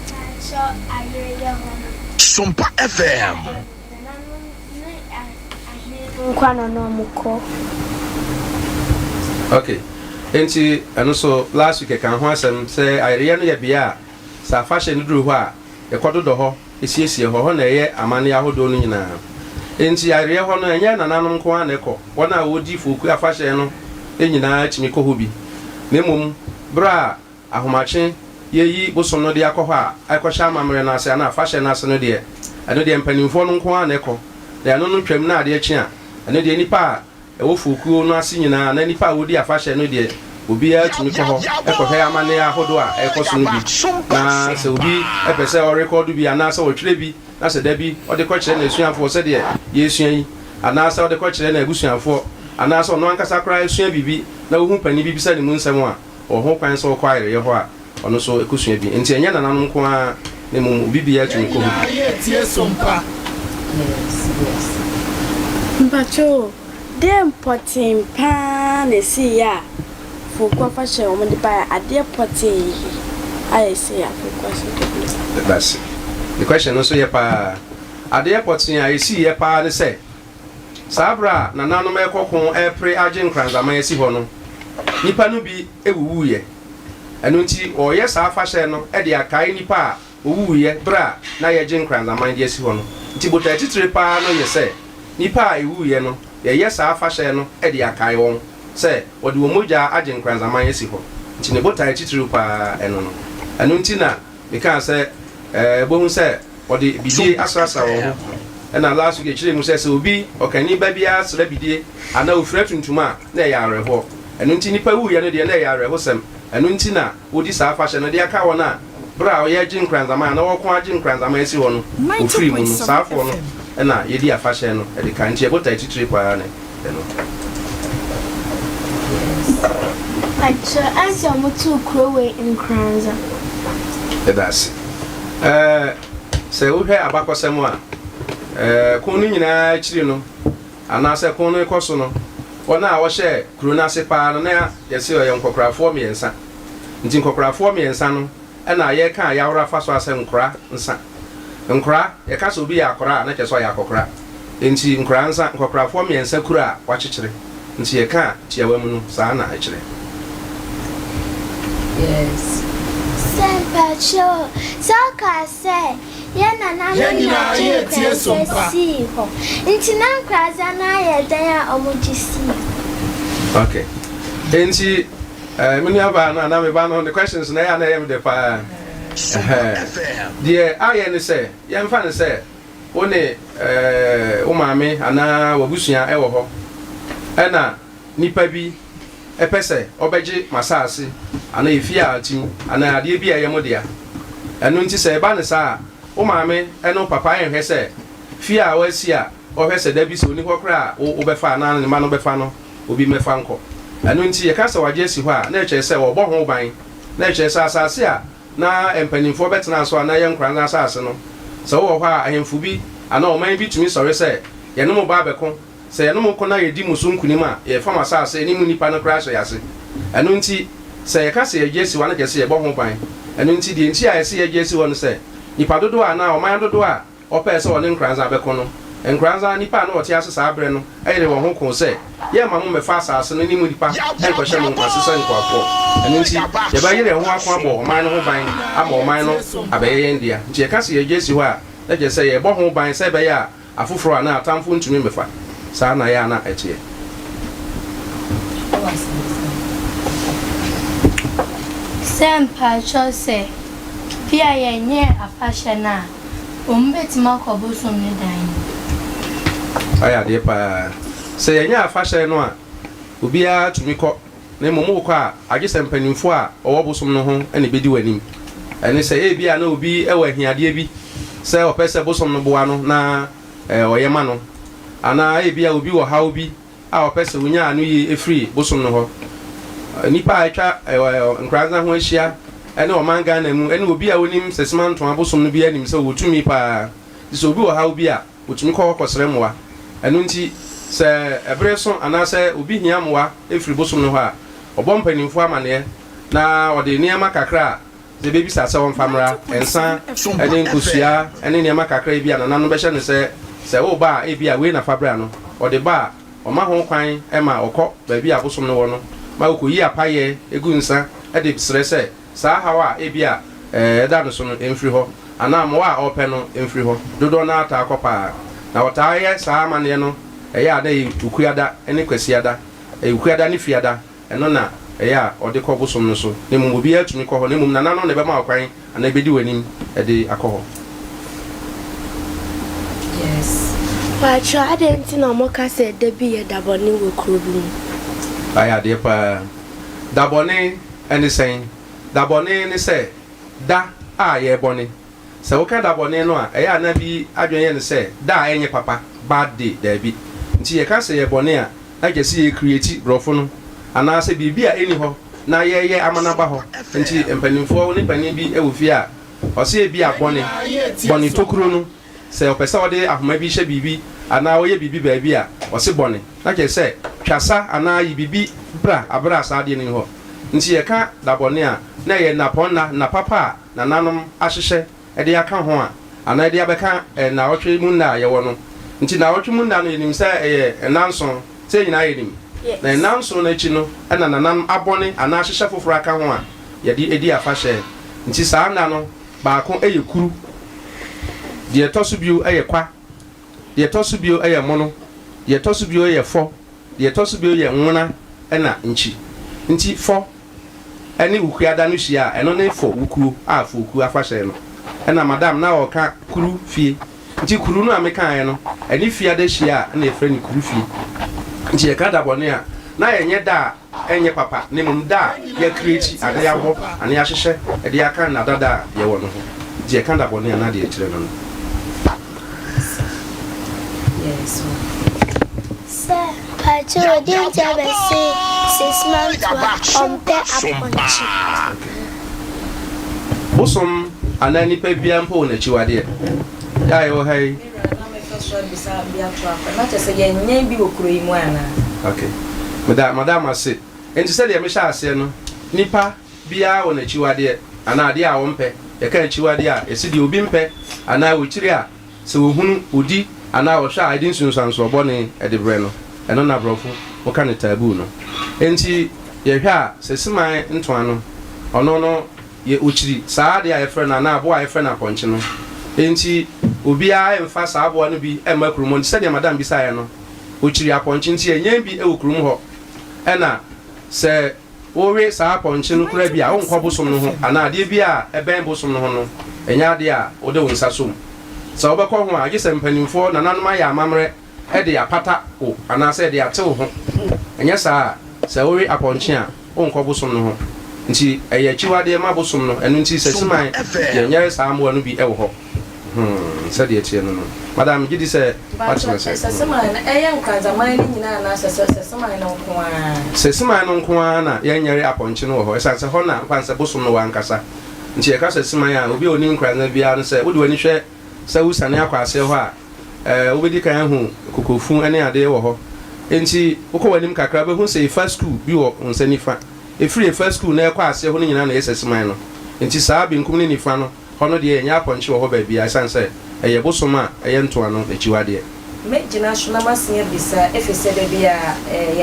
Mpakyɛw ayereyɛ hɔ no. Sompa FM. Nananom ne ahene no nkwa na na ɔmo kɔ. Ok, enti ɛno nso last week yɛkaa ho asɛm sɛ ayereyɛ no yɛ bea a sɛ afahyɛ no duru hɔ a Yɛkɔdodɔ hɔ, siesie hɔ, ɛhɔ na ɛyɛ amanneɛ ahodoɔ no nyinaa. Enti ayereɛ hɔ no, ɛnyɛ nananom nko ara na ɛkɔ, wɔn a wɔdi Foku afahyɛ no nyinaa tumi kɔ hɔ bi. Na mmom berɛ a ahomakye yɛreyi bosom no de akɔ hɔ a ɛrekɔhyɛ amammerɛ no ase anaa afahyɛ no ase no deɛ, ɛno deɛ mpanimfoɔ no nko ara na ɛkɔ. Na ɛno no twam na adeɛ kye a, ɛno deɛ nnipa a Ɛwɔ fokuo no ase nyinaa anaa nnipa a wɔdi afahyɛ no deɛ, obiara tumi kɔ hɔ kɔhwɛ amanneɛ ahodoɔ a ɛrekɔ so no bi. Na sɛ obi pɛ sɛ ɔrekɔɔdo bi anaasɛ ɔtwerɛ bi na sɛ da bi ɔde kɔkyerɛ n'asuafoɔ sɛdeɛ yɛresua yi, anaasɛ ɔde kɔkyerɛ n'abusuafoɔ, anaasɛ ɔno ankasa koraa sua biribi na ɔhu panin bi bisa ne mu nsɛm a, ɔwɔ ho kwan sɛ ɔkɔ ayereyɛ hɔ a ɔno nso kɔsua bi. Enti ɛnyɛ nananom nko ara na mmom obi biara tumi kɔ hɔ bi. Yɛn nyinaa yɛ tie som pa. Mpakyɛw o, deɛn pɔtee paa na ɛsiiɛ a Foku afahyɛ a wɔde baeɛ, adeɛ pɔtee a ɛsiiɛ a Foku afahyɛ de baeɛ? Medase. Ne question no nso yɛ paa. Adeɛ pɔtee a ɛsiiɛ paa ne sɛ, saa berɛ a nananom rekɔ ko repere agye Nkranzaman asi hɔ no, nnipa no bi wuwuiɛ. Ɛno nti wɔreyɛ saa afahyɛ no de akae nnipa a wɔwuwuiɛ berɛ a na yɛregye Nkranzaman de asi hɔ no. Nti botae titire pa ara no yɛ sɛ nnipa a ɛwuiɛ no, yɛyɛ saa afahyɛ no de akae wɔn sɛ wɔde wɔn mogya agye Nkranzaman asi hɔ. Nti ne botae titiriw pa ara ɛno no. Ɛno nti na mekaa sɛ wobɛhu sɛ wɔde bidie asrasra wɔn ho. Ɛna last week yɛkyerɛɛ mu sɛ sɛ obi, ɔkani ba biara sra bidie anaa ɔfira tuntum a, na ɛyɛ awerɛhoɔ. Ɛno nti nnipa wuiɛ no deɛ na ɛyɛ awerɛhosɛm. Ɛno nti na wɔdi saa afahyɛ no de aka wɔn a berɛ a wɔregye Nkranzaman anaa wɔreko agye Nkranzaman asi hɔ no wɔfirii mu no. Saa afoɔ no na yɛdi afahyɛ no de ka. Nti ɛbotae titire pa ara ne ɛno. Pakyɛ ansa ɔmo too kuro wei Nkoranza. Yɛda ase. Ɛɛ, sɛ wohwɛ abakɔsɛm a, ɛɛ, ko no nyinaa akyiri no, anaasɛ ko no rekɔ so no, wɔn a wɔhyɛɛ kuro no ase paa no, na yɛse ɔyɛ nkɔkorafoɔ mmiɛnsa. Nti nkɔkorafoɔ mmiɛnsa no na yɛka a yɛawora fa so asɛ nkora nsa. Nkora, yɛka sɛ obi yɛ akora a, na kyerɛ sɛ ɔyɛ akɔkora. Enti Nkoranza, nkɔkorafoɔ mmiɛnsa kuro a wɔakyekyere. Nti yɛka a, tiawa mu no, saa na ɛkyerɛ. Yes. Sɛ mpakyɛw, sɛ ɔkaa sɛ yɛn nananom na gyee Nkoranza sii hɔ, nti na Nkoranza no ayɛ dɛn a ɔmo gye sii hɔ? Ok, enti eh, me nua baa no anaa me ba no, ne questions no ɛyɛ a na ɛyɛ me dɛ paa. Ɛhɛɛ, deɛ ayɛ ne sɛ, yɛmfa no sɛ wo ne wo maame anaa w'abusua wɔ hɔ, ɛna nipa bi pɛ sɛ ɔbɛgye mo asase anaa efie a ɔte mu anaa adeɛ bi a ɛyɛ mo dea. Ɛno nti sɛ ɛba no saa a, wo maame ne wo papa nhwɛ sɛ fie a wɔasi a wɔhwɛ sɛ da bi sɛ ɔnni hɔ koraa a wo wobɛfa anaa ne mma no bɛfa no, obi mmɛfa nkɔ. Ɛno nti yɛka sɛ wɔagye asi hɔ a, na ɛkyerɛ sɛ wɔrebɔ ho ban, na ɛkyerɛ sɛ asase a na mpanimfoɔ bɛtenaa so a na ɛyɛ nkoranza asase no. Sɛ wowɔ hɔ a, ahemfo bi anaa ɔman bi tumi sɔre sɛ, Yɛne mo ba abɛko. Sɛ yɛne mo ko na yɛdi mo so nkonim a, yɛfa mo asase ne mo nnipa no koraa hyɛ yɛn ase. Ɛno nti, sɛ yɛka sɛ yɛgye asi hɔ a, na kyerɛ sɛ yɛbɔ ho ban. Ɛno nti, deɛ nti a ɛsɛ yɛgye asi hɔ ne sɛ, nnipa dodoɔ anaa ɔman dodoɔ a wɔpɛɛ sɛ wɔne Nkoranza bɛko no, Nkoranza nnipa a na wɔte ase saa berɛ no yeree wɔn ho koo sɛ, Yɛremma mo mmɛfa asase no ne mu nnipa nkɔhyɛ mo ase sɛ nkoafoɔ. Ɛno nti, yɛbɛyere yɛn ho ako abɔ ɔman no ho ban ama ɔman no abɛyɛ yɛn dea. Nti yɛka sɛ yɛgye asi hɔ a, na kyerɛ sɛ yɛrebɔ ho ban sɛ ɛbɛyɛ a afoforɔ anaa atamfo ntumi mmɛfa. Saa na ɛyɛ a na ɛteɛ. Sɛ mpakyɛw sɛ bi a yɛnyɛɛ afahyɛ no a, wɔn bɛtumi akɔ bosom no dan no mu. Ayɛ adeɛ paa. Sɛ yɛnyɛ afahyɛ no a, obiara tumi kɔ, na mmom wokɔ a, agye sɛ mpanimfoɔ a wɔwɔ bosom no ho na ɛbɛdi w'anim. Ɛne sɛ ebia na obi wɔ ahiadeɛ bi sɛ ɔpɛ sɛ bosom no boa no na ɔyɛ ma no, anaa ebia obi wɔ haw bi a ɔpɛ sɛ onya anoyie firi bosom no hɔ. Nnipa a atwa Nkoranza ho ahyia ne ɔman Ghana mu ne obi a onim Sɛsimantoa bosom no biara nim sɛ ɔwɔ tumi paa. Nti sɛ obi wɔ haw bi a, ɔtumi kɔ hɔ kɔsrɛ mmoa. Ɛno nti sɛ ɛbere so anaasɛ obi hia mmoa firi bosom no hɔ a, ɔbɔ mpanimfoɔ amaneɛ na ɔde nneɛma kakra a Sɛ ebebisa sɛ ɔmfa mmra, nsa ne nkosua ne nneɛma kakra bi a nananom bɛhyɛ no sɛ, sɛ woreba a ebia wei na fa bra no, ɔde ba a, ɔma ho kwan ma ɔkɔ baabi a abosom no wɔ no ma okoyi apayɛ gu nsa de srɛ sɛ saa haw a ebia ɛda no so no mfiri hɔ anaa mmoa a ɔrepɛ no mfiri hɔ. Dodoɔ no ara taa kɔ paa. Na wɔtaa yɛ saa amanneɛ no ɛyɛ a na ɛyɛ Wukuada ne Kwasiada, ɛyɛ Wukuada ne Fiada. Ɛno na ɛyɛ a ɔde kɔ bosom no so, na mmom obiara tumi kɔ hɔ, na mmom nana no na ɛbɛma wo kwan anaa ɛbɛdi w'anim de akɔ hɔ. Yes. Paatwoo adɛn nti na ɔmo ka sɛ da bi yɛ da bɔne wɔ kuro bi mu? Ayɛ adeɛ paa. Da bɔne ne sɛn? Da bɔne ne sɛ da a yɛrebɔne. Sɛ woka da bɔne no a, ɛyɛ a na bi adwene yɛ no sɛ da a ɛnyɛ papa, bad day, daabi. Nti yɛka sɛ yɛ bɔne a, na kyerɛ sɛ yɛ create brɔfo no, anaa sɛ biribi a ɛnni hɔ na yɛyɛ ama no aba hɔ. Nti mpanimfoɔ, wo ne panin bi wɔ fie a, ɔse ebia bɔne, bɔne tokuro no, sɛ ɔpɛ sɛ ɔde ahoma bi hyɛ biribi anaa ɔyɛ biribi baabi a, ɔse bɔne, na kyerɛ sɛ twa sa anaa yi biribi bra aberɛ a saa adeɛ no nni hɔ. Nti yɛka da bɔne a, na ɛyɛ nnapɔnna, nna papa a nananom ahyehyɛ de aka ho a, anaa de abɛka nnawɔtwe mu nna a yɛwɔ no. Nti nnawɔtwe mu nna no yɛnim sɛ ɛyɛ nnanson, sɛ yɛn nyinaa yɛnim. Na nnanson no akyi no na nananom abɔne anaa ahyehyɛ foforɔ aka ho a yɛde di afahyɛ. Nti saa nna no baako yɛ kuru, deɛ ɛtɔ so bio yɛ kwa, deɛ ɛtɔ so bio yɛ mono, deɛ ɛtɔ so bio yɛ fɔ, deɛ ɛtɔ so bio yɛ nwona ɛna nkyi. Nti fɔ ne Wukuada no hyia a, ɛno ne Fɔ Wukuo a Fɔkuo afahyɛ no. Ɛna madam na ɔreka Kuru fie. Nti Kuru no a mekaeɛ no, ɛne Fiada hyia a, ɛna yɛfrɛ no Kuru fie. Nti yɛka da bɔne a, na ɛnyɛ da a ɛnyɛ papa, na mmom da a yɛakreati anaa yɛabɔ anaa yɛahyehyɛ de aka nna dada a yɛwɔ no ho. Nti yɛka da bɔne a, na deɛ ɛkyerɛ no no. Sɛ mpakyɛw o deɛ nti a bɛse Sesmantoa ɔmpɛ apɔnkye. Bosom anaa nipa biara mpo wɔ n'akyiwadeɛ. Yɛ a yɛwɔ ha yi. Me wura na mɛfa so abisa bi ato akɔ na kyerɛ sɛ yɛnyɛn bi wɔ kuro yi mu anaa? Ok. Meda madam ase. Nti sɛdeɛ mehyɛɛ aseɛ no, nipa biara wɔ n'akyiwadeɛ anaa adeɛ a ɔmpɛ. Yɛka akyiwadeɛ a, yɛse deɛ obi mpɛ anaa ɔkyiri a sɛ ɔhunu, ɔdi. anaa ɔhwɛ a ɛde nsunsuansoɔ bɔne de brɛ no. Ɛno na aborɔfo wɔka no taboo no. Enti yɛhwɛ a Sesiman ntoa no, ɔno no yɛ ɔkyiri saa adeɛ a yɛfrɛ no anaa aboa a yɛfrɛ no apɔnkye no. Enti obiara mfa saa aboa no bi mma kurom hɔ. Nti sɛdeɛ madam bisaeɛ no, ɔkyiri apɔnkye nti yɛnyɛn bi wɔ kurom hɔ. Ɛna sɛ wowe saa apɔnkye no koraa bi a, wonkɔ bosom no ho anaa adeɛ bi a ɛbɛn bosom no ho no, ɛnyɛ adeɛ a wode wo nsa sɔ mu. Sɛ wobɛkɔ ho a, gye sɛ mpanimfoɔ, nananom ayɛ amammerɛ de apata wo anaasɛ de ate wo ho. Anyɛ saa a, sɛ wowe apɔnkye a, wonkɔ bosom no ho. Nti ɛyɛ akyiwadeɛ ma bosom no, ɛno nti sɛ siman yɛnyɛre saa mmoa no bi wɔ hɔ. Hmm, sɛdeɛ ɛteɛ no no. Madam, megye di sɛ woate Mpakyɛ, me ase. sɛ siman no, ɛyɛ Nkranzaman no nyinaa anaa sɛ sɛ siman no nko ara? Sɛ siman no nko ara na yɛnyɛre apɔnkye no wɔ hɔ, ɛsiane sɛ hɔ na mfa no sɛ bosom no wɔ ankasa. Nti yɛka sɛ siman a, obi a ɔnim Nkranza biara no sɛ wode w'ani hwɛ sɛ wosiane akɔ aseɛ hɔ a, ɛɛ, wobɛdi kan ahu kokofu ne adeɛ wɔ hɔ. Enti wokɔ w'anim kakra a, wobɛhu sɛ Efa Sukuu bi wɔ wo nsa nifa. Ɛfiri Efa Sukuu na ɛkɔ aseɛ hɔ no nyinaa na ɛyɛ Sasiman no. Enti saa benkum ne nifa no, hɔ no deɛ yɛnyɛ apɔnkye wɔ hɔ baabiara ɛsiane sɛ ɛyɛ bosom a ɛyɛ ntoano akyiwadeɛ. Mɛgyina so na masan abisa, efisɛ baabi a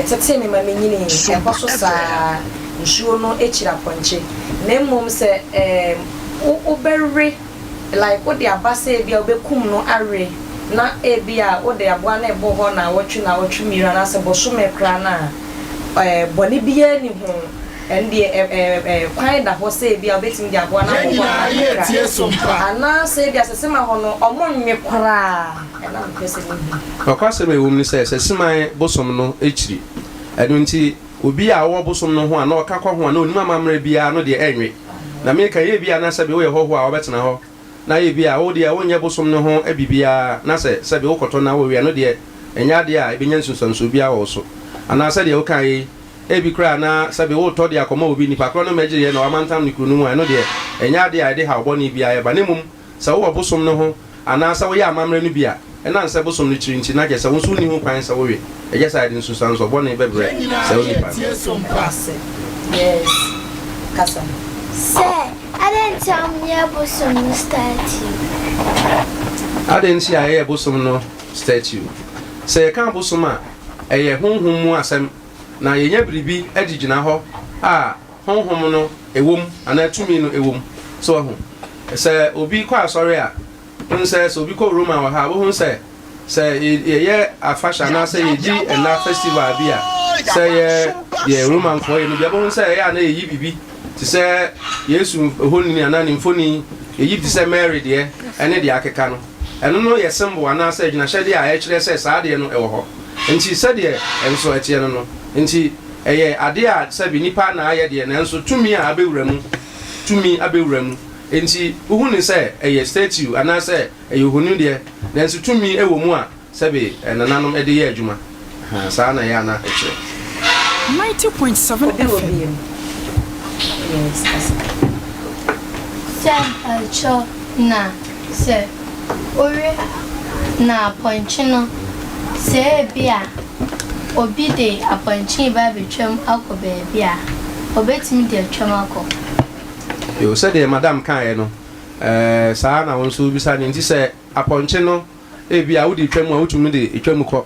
yɛtetee me ma minyinii, ɛkɔ so saa ara, nsuo no kyiri apɔnkye. Na mmom sɛ wobɛwe Like wode aba sɛ ebia wobɛkum no awe na ebia wode aboa no rebɔ hɔ naawɔtwe naawɔtwe mmienu anaasɛ bosome koraa no a, ɛɛ bɔne biara nni ho. Ɛno deɛ ɛ ɛ ɛ kwan da hɔ sɛ ebia wobɛtumi de aboa no Yɛn abɔ hɔ nyinaa nna yɛ kakra. tie so mpa. Anaasɛ ebia sɛ sema hɔ no wɔnnwe koraa. Ɛna mepɛ sɛ mehu. Nokwasɛm a ɛwom ne sɛ, Sasiman bosom no kyiri. Ɛno nti, obi a ɔwɔ bosom no ho a na ɔka kɔ ho a na ɔnim amammerɛ biara no deɛ ɛnwe. Na meka yi, ebia na sɛbe woyɛ hɔhoɔ a wabɛtena hɔ, na ebia wo deɛ wonyɛ bosom no ho biribiara, na sɛ sɛbe wokɔtɔ na wowe a, ɛno deɛ ɛnyɛ adeɛ a ɛbɛnya nsunsuansoɔ biara wɔ wo so. Anaa sɛdeɛ wokaeɛ yi, ebi koraa na sɛbe woretɔ de akɔma obi, nipa korɔ no mmɛgyeeɛ na wamantam ne kuro no mu a, ɛno deɛ ɛnyɛ adeɛ a ɛde haw bɔne biara ba, na mmom Sɛ wowɔ bosom no ho anaa sɛ woyɛ amammerɛ no bi a, ɛnam sɛ bosom no kyiri nti, na kyerɛ sɛ wo nso wonni ho kwan sɛ wowe. Ɛyɛ saa a, ɛde nsunsuansoɔ bɔne bɛbrɛ Yɛn nyinaa saa yɛ onipa no. tie so mpa. Ase. Yes. Kasa. Sɛ, adɛn nti a wɔyɛ bosom no statue? Adɛn nti a yɛyɛ bosom no statue? Sɛ yɛka abosom a, ɛyɛ honhom mu asɛm, na yɛnya biribi de gyina hɔ a, Honhom no wɔ mu anaa tumi no wɔ mu. So wahu? Sɛ obi kɔ asɔre a, wohu sɛ sɛ obi kɔ Roma wɔ ha a, wohu sɛ sɛ yɛyɛ afahyɛ anaasɛ yɛdi nna festival bi a, sɛ yɛ deɛ Romanfoɔ yɛ no bi a, wobɛhu sɛ ɛyɛ a na yɛyi biribi te sɛ Yesu honini anaa ne mfoni, yɛyi bi te sɛ Mary deɛ ɛne deɛ akeka no. Ɛno no yɛ symbol anaasɛ agyinahyɛdeɛ a ɛkyerɛ sɛ saa adeɛ no wɔ hɔ. Nti sɛdeɛ ɛnso ɛteɛ no no, nti Ɛyɛ ade a sɛbe nnipa na ayɛ deɛ, nanso tumi a abɛwura mu, tumi abɛwura mu. Enti wohu no sɛ ɛyɛ statue anaasɛ ɛyɛ ohoni deɛ, nanso tumi wɔ mu a sɛbe nananom de yɛ adwuma. Ahaa, saa na ɛyɛ a na ɛkyerɛ. 90.7 Obi wɔ FM. bi mu. Yes, kasa. Sɛ mpakyɛw na sɛ wowe na apɔnkye no sɛ ebia obi de apɔnkye reba abɛtwam akɔ baabi a, ɔbɛtumi de atwam akɔ. Yoo, sɛdeɛ madam kaeɛ no, ɛɛ, saa ara na wo nso wobisa no. Enti sɛ apɔnkye no, ebia wode retwam a, wotumi de twam kɔ.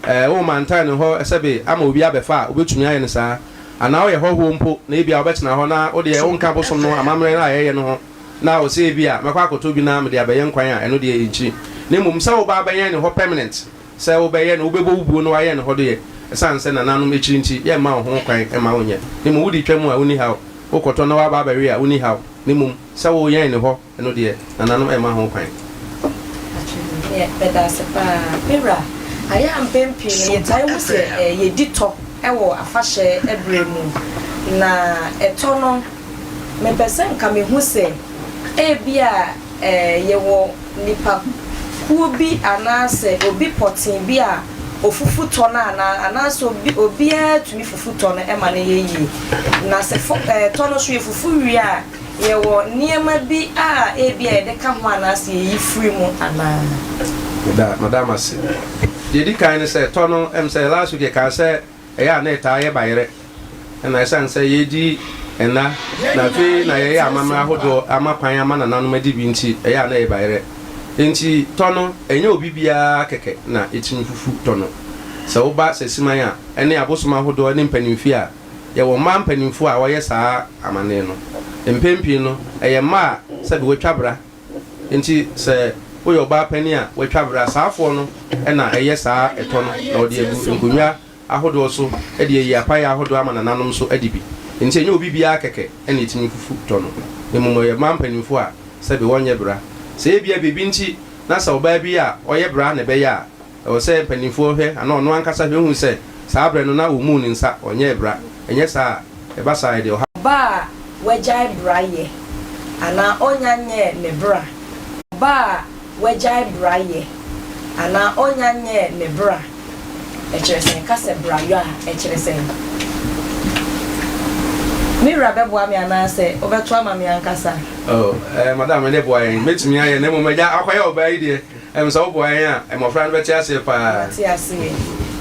Ɛɛ, wo mantan no hɔ sɛbe ama obi abɛfa a, wobɛtumi ayɛ no saa. Anaa woyɛ hɔhoɔ mpo na ebia wobɛtena hɔ na wo deɛ wonka bosom no amammerɛ no a yɛyɛ no ho, na wo sɛ ebia mɛkɔ akɔtɔ bi na mede abɛyɛ nkwan a, ɛno deɛ ɛnkyiri. Na mmom sɛ woba abɛyɛn ne hɔ permanent, Sɛ wobɛyɛ no, wobɛbɔ wo buo na woayɛ no hɔ deɛ, ɛsiane sɛ nananom akyiri nti, yɛmma wo ho kwan mma wonyɛ. Na mmom wode twa mu a, wonni haw. Wokɔtɔ na woaba abɛwe a, wonni haw. Na mmom sɛ woyɛn no hɔ no deɛ, nananom mma ho kwan. Atwene, Meda ase paa. Me wura, ayɛ a mpɛn pii no yɛtaa hu sɛ yɛdi tɔ wɔ afahyɛ berɛ mu. Na ɛtɔ no, mepɛ sɛ nka mehu sɛ ebia yɛwɔ nnipa kuo bi anaasɛ obi pɔtee bi a ofufu tɔ no anaa, anaasɛ obi obiara tumi fufu tɔ no ma no yɛ yie. Na sɛ fo ɛɛ tɔ no nso yɛfufu wie a, yɛwɔ nneɛma bi a ebia yɛde ka ho anaasɛ yɛyi firi mu anaa? Meda madam ase. Deɛ ɛdi kan ne sɛ tɔ no, ɛm sɛ last week yɛkaa sɛ Ɛyɛ a na ɛtaa yɛ bayerɛ, na ɛsiane sɛ yɛredi nna na afei na yɛyɛ amammerɛ ahodoɔ ama kwan ama nananom adi bi nti, ɛyɛ a na ɛyɛ bayerɛ. Enti tɔ no, ɛnyɛ obi biara kɛkɛ na ɛtumi fufu tɔ no. Sɛ woba Sasiman a, ɛne abosom ahodoɔ ne mpanimfie a, yɛwɔ mmaa mpanimfoɔ a wɔyɛ saa amanneɛ no. Mpɛn pii no, ɛyɛ mmaa a sɛbe wɔatwa bra. Enti sɛ woyɛ ɔbaa panin a woatwa bra, saafoɔ no na ɛyɛ saa ɛtɔ no na wɔde agu nkonnwa ahodoɔ so de ayi apaeɛ ahodoɔ ama nananom nso adi bi. Enti ɛnyɛ obi biara kɛkɛ na ɛtumi fufu tɔ no, na mmom ɛyɛ mmaa mpanimfoɔ a sɛbe wɔnyɛ bra. Sɛ ebia biribi nti na sɛ ɔbaa bi a ɔyɛ bra na ɛbɛyɛ a, ɛwɔ sɛ mpanimfoɔ hwɛ anaa ɔno ankasa hwɛ hu sɛ saa berɛ no na ɔmmuu ne nsa, ɔnyɛɛ bra. Ɛnyɛ saa a, ɛba saa a ɛde ɔhaw. Ɔbaa a wagyae bra yɛ anaa ɔnnya nyɛɛ ne bra. Ɔbaa a wagyae bra yɛ anaa ɔnnya nyɛɛ ne bra. Ɛkyerɛ sɛn? Ka sɛ bra yɔ a, ɛkyerɛ sɛn? Me wura bɛboa me anaasɛ wobɛto ama me ankasa? Oh, eh, madam, ɛnde boa yɛn. Mɛtumi ayɛ, na mmom agya, akɔyɛ ɔbaa yi deɛ, ɛm sɛ woboa yɛn a, mmɔfra no bɛte aseɛ paa. Mate aseɛ.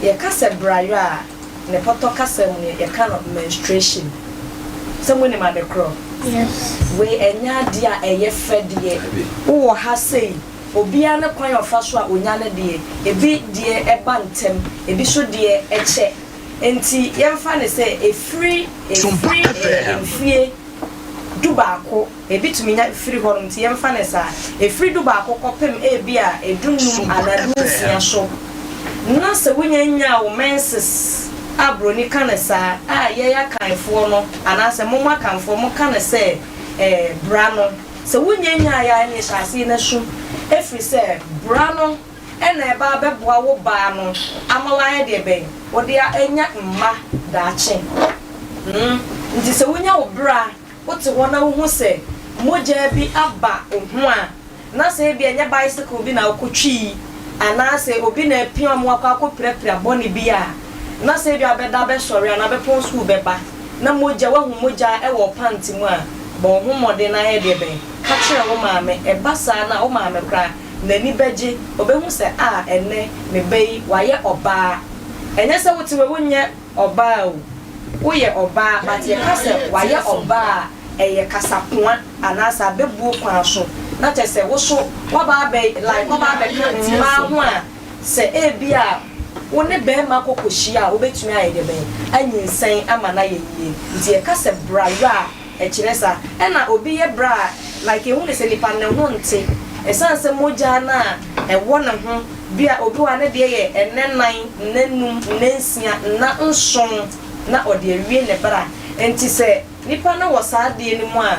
Yɛka sɛ bra yɔ a, ne pɔtɔ kasa mu no, yɛka no menstruation. Sɛ monim ade korɔ? Yes. Wei ɛnyɛ adeɛ a ɛyɛ fɛ deɛ. Wowɔ ha sei, Obiara ne kwan a ɔfa so a onya ne deɛ. Ebi deɛ ba ntɛm, ebi nso deɛ kyɛ. Enti yɛmfa no sɛ ɛfiri ɛfiri mfie dubaako, ebi tumi nya firi hɔnom, nti yɛmfa no saa, ɛfiri dubaako kɔpem ebia dunum anaa dunsia so, na sɛ wonya nyaa wo menses a buroni ka no saa, a yɛn Akanfoɔ no anaasɛ mo mo Akanfoɔ moka no sɛ eh, bra no, Sɛ wonnya nyaeɛ a, ɛnneɛ hyɛ aseɛ na su, ɛfiri sɛ bra no na ɛba abɛboa wo baa no ama wayɛ deɛ bɛn? Wode anya mma daakye. Hmm. Nti sɛ wonya wo bra, wote hɔ na wohu sɛ mogya bi aba wo ho a, na sɛ ebia ɛnyɛ bicycle bi na wokɔtwii, anaasɛ obi na apia wo ma woakɔ akɔpirapira bɔne bi a, na sɛ ebia wobɛda abɛsɔre anaa wobɛpɔn sukuu bɛba, na mogya, woahu mogya wɔ wo pant mu a, bɔ wo ho mmɔden na yɛ deɛ bɛn? Ka kyerɛ wo maame. Ɛba saa no a, wo maame koraa, n'ani bɛgye. Ɔbɛhu sɛ, Ah, ɛnnɛ, me ba yi, wayɛ ɔbaa. Ɛnyɛ sɛ wote wei, wonyɛ ɔbaa o. Woyɛ ɔbaa, but yɛka sɛ wayɛ ɔbaa a, ɛyɛ kasakoa anaasɛ abɛbuo kwan so. Na kyerɛ sɛ, wo nso, woaba abɛ, like, woaba abɛka mmaa ho a, Sɛ ebia wo ne barima kɔ kɔhyia a, wobɛtumi ayɛ deɛ bɛn? Anyinsɛn ama no ayɛ yie. Nti yɛka sɛ bra yɔ a, ɛkyerɛ saa. Ɛna obi yɛ bra a, like yɛhu no sɛ nipa no ne ho nte. Ɛsiane sɛ mogya no a ɛwɔ ne ho, bi a obi wɔ hɔ a ne deɛ yɛ nna nnan, nna num, nna nsia, nna nson na ɔde awie ne bra. Nti sɛ nipa no wɔ saa adeɛ no mu a,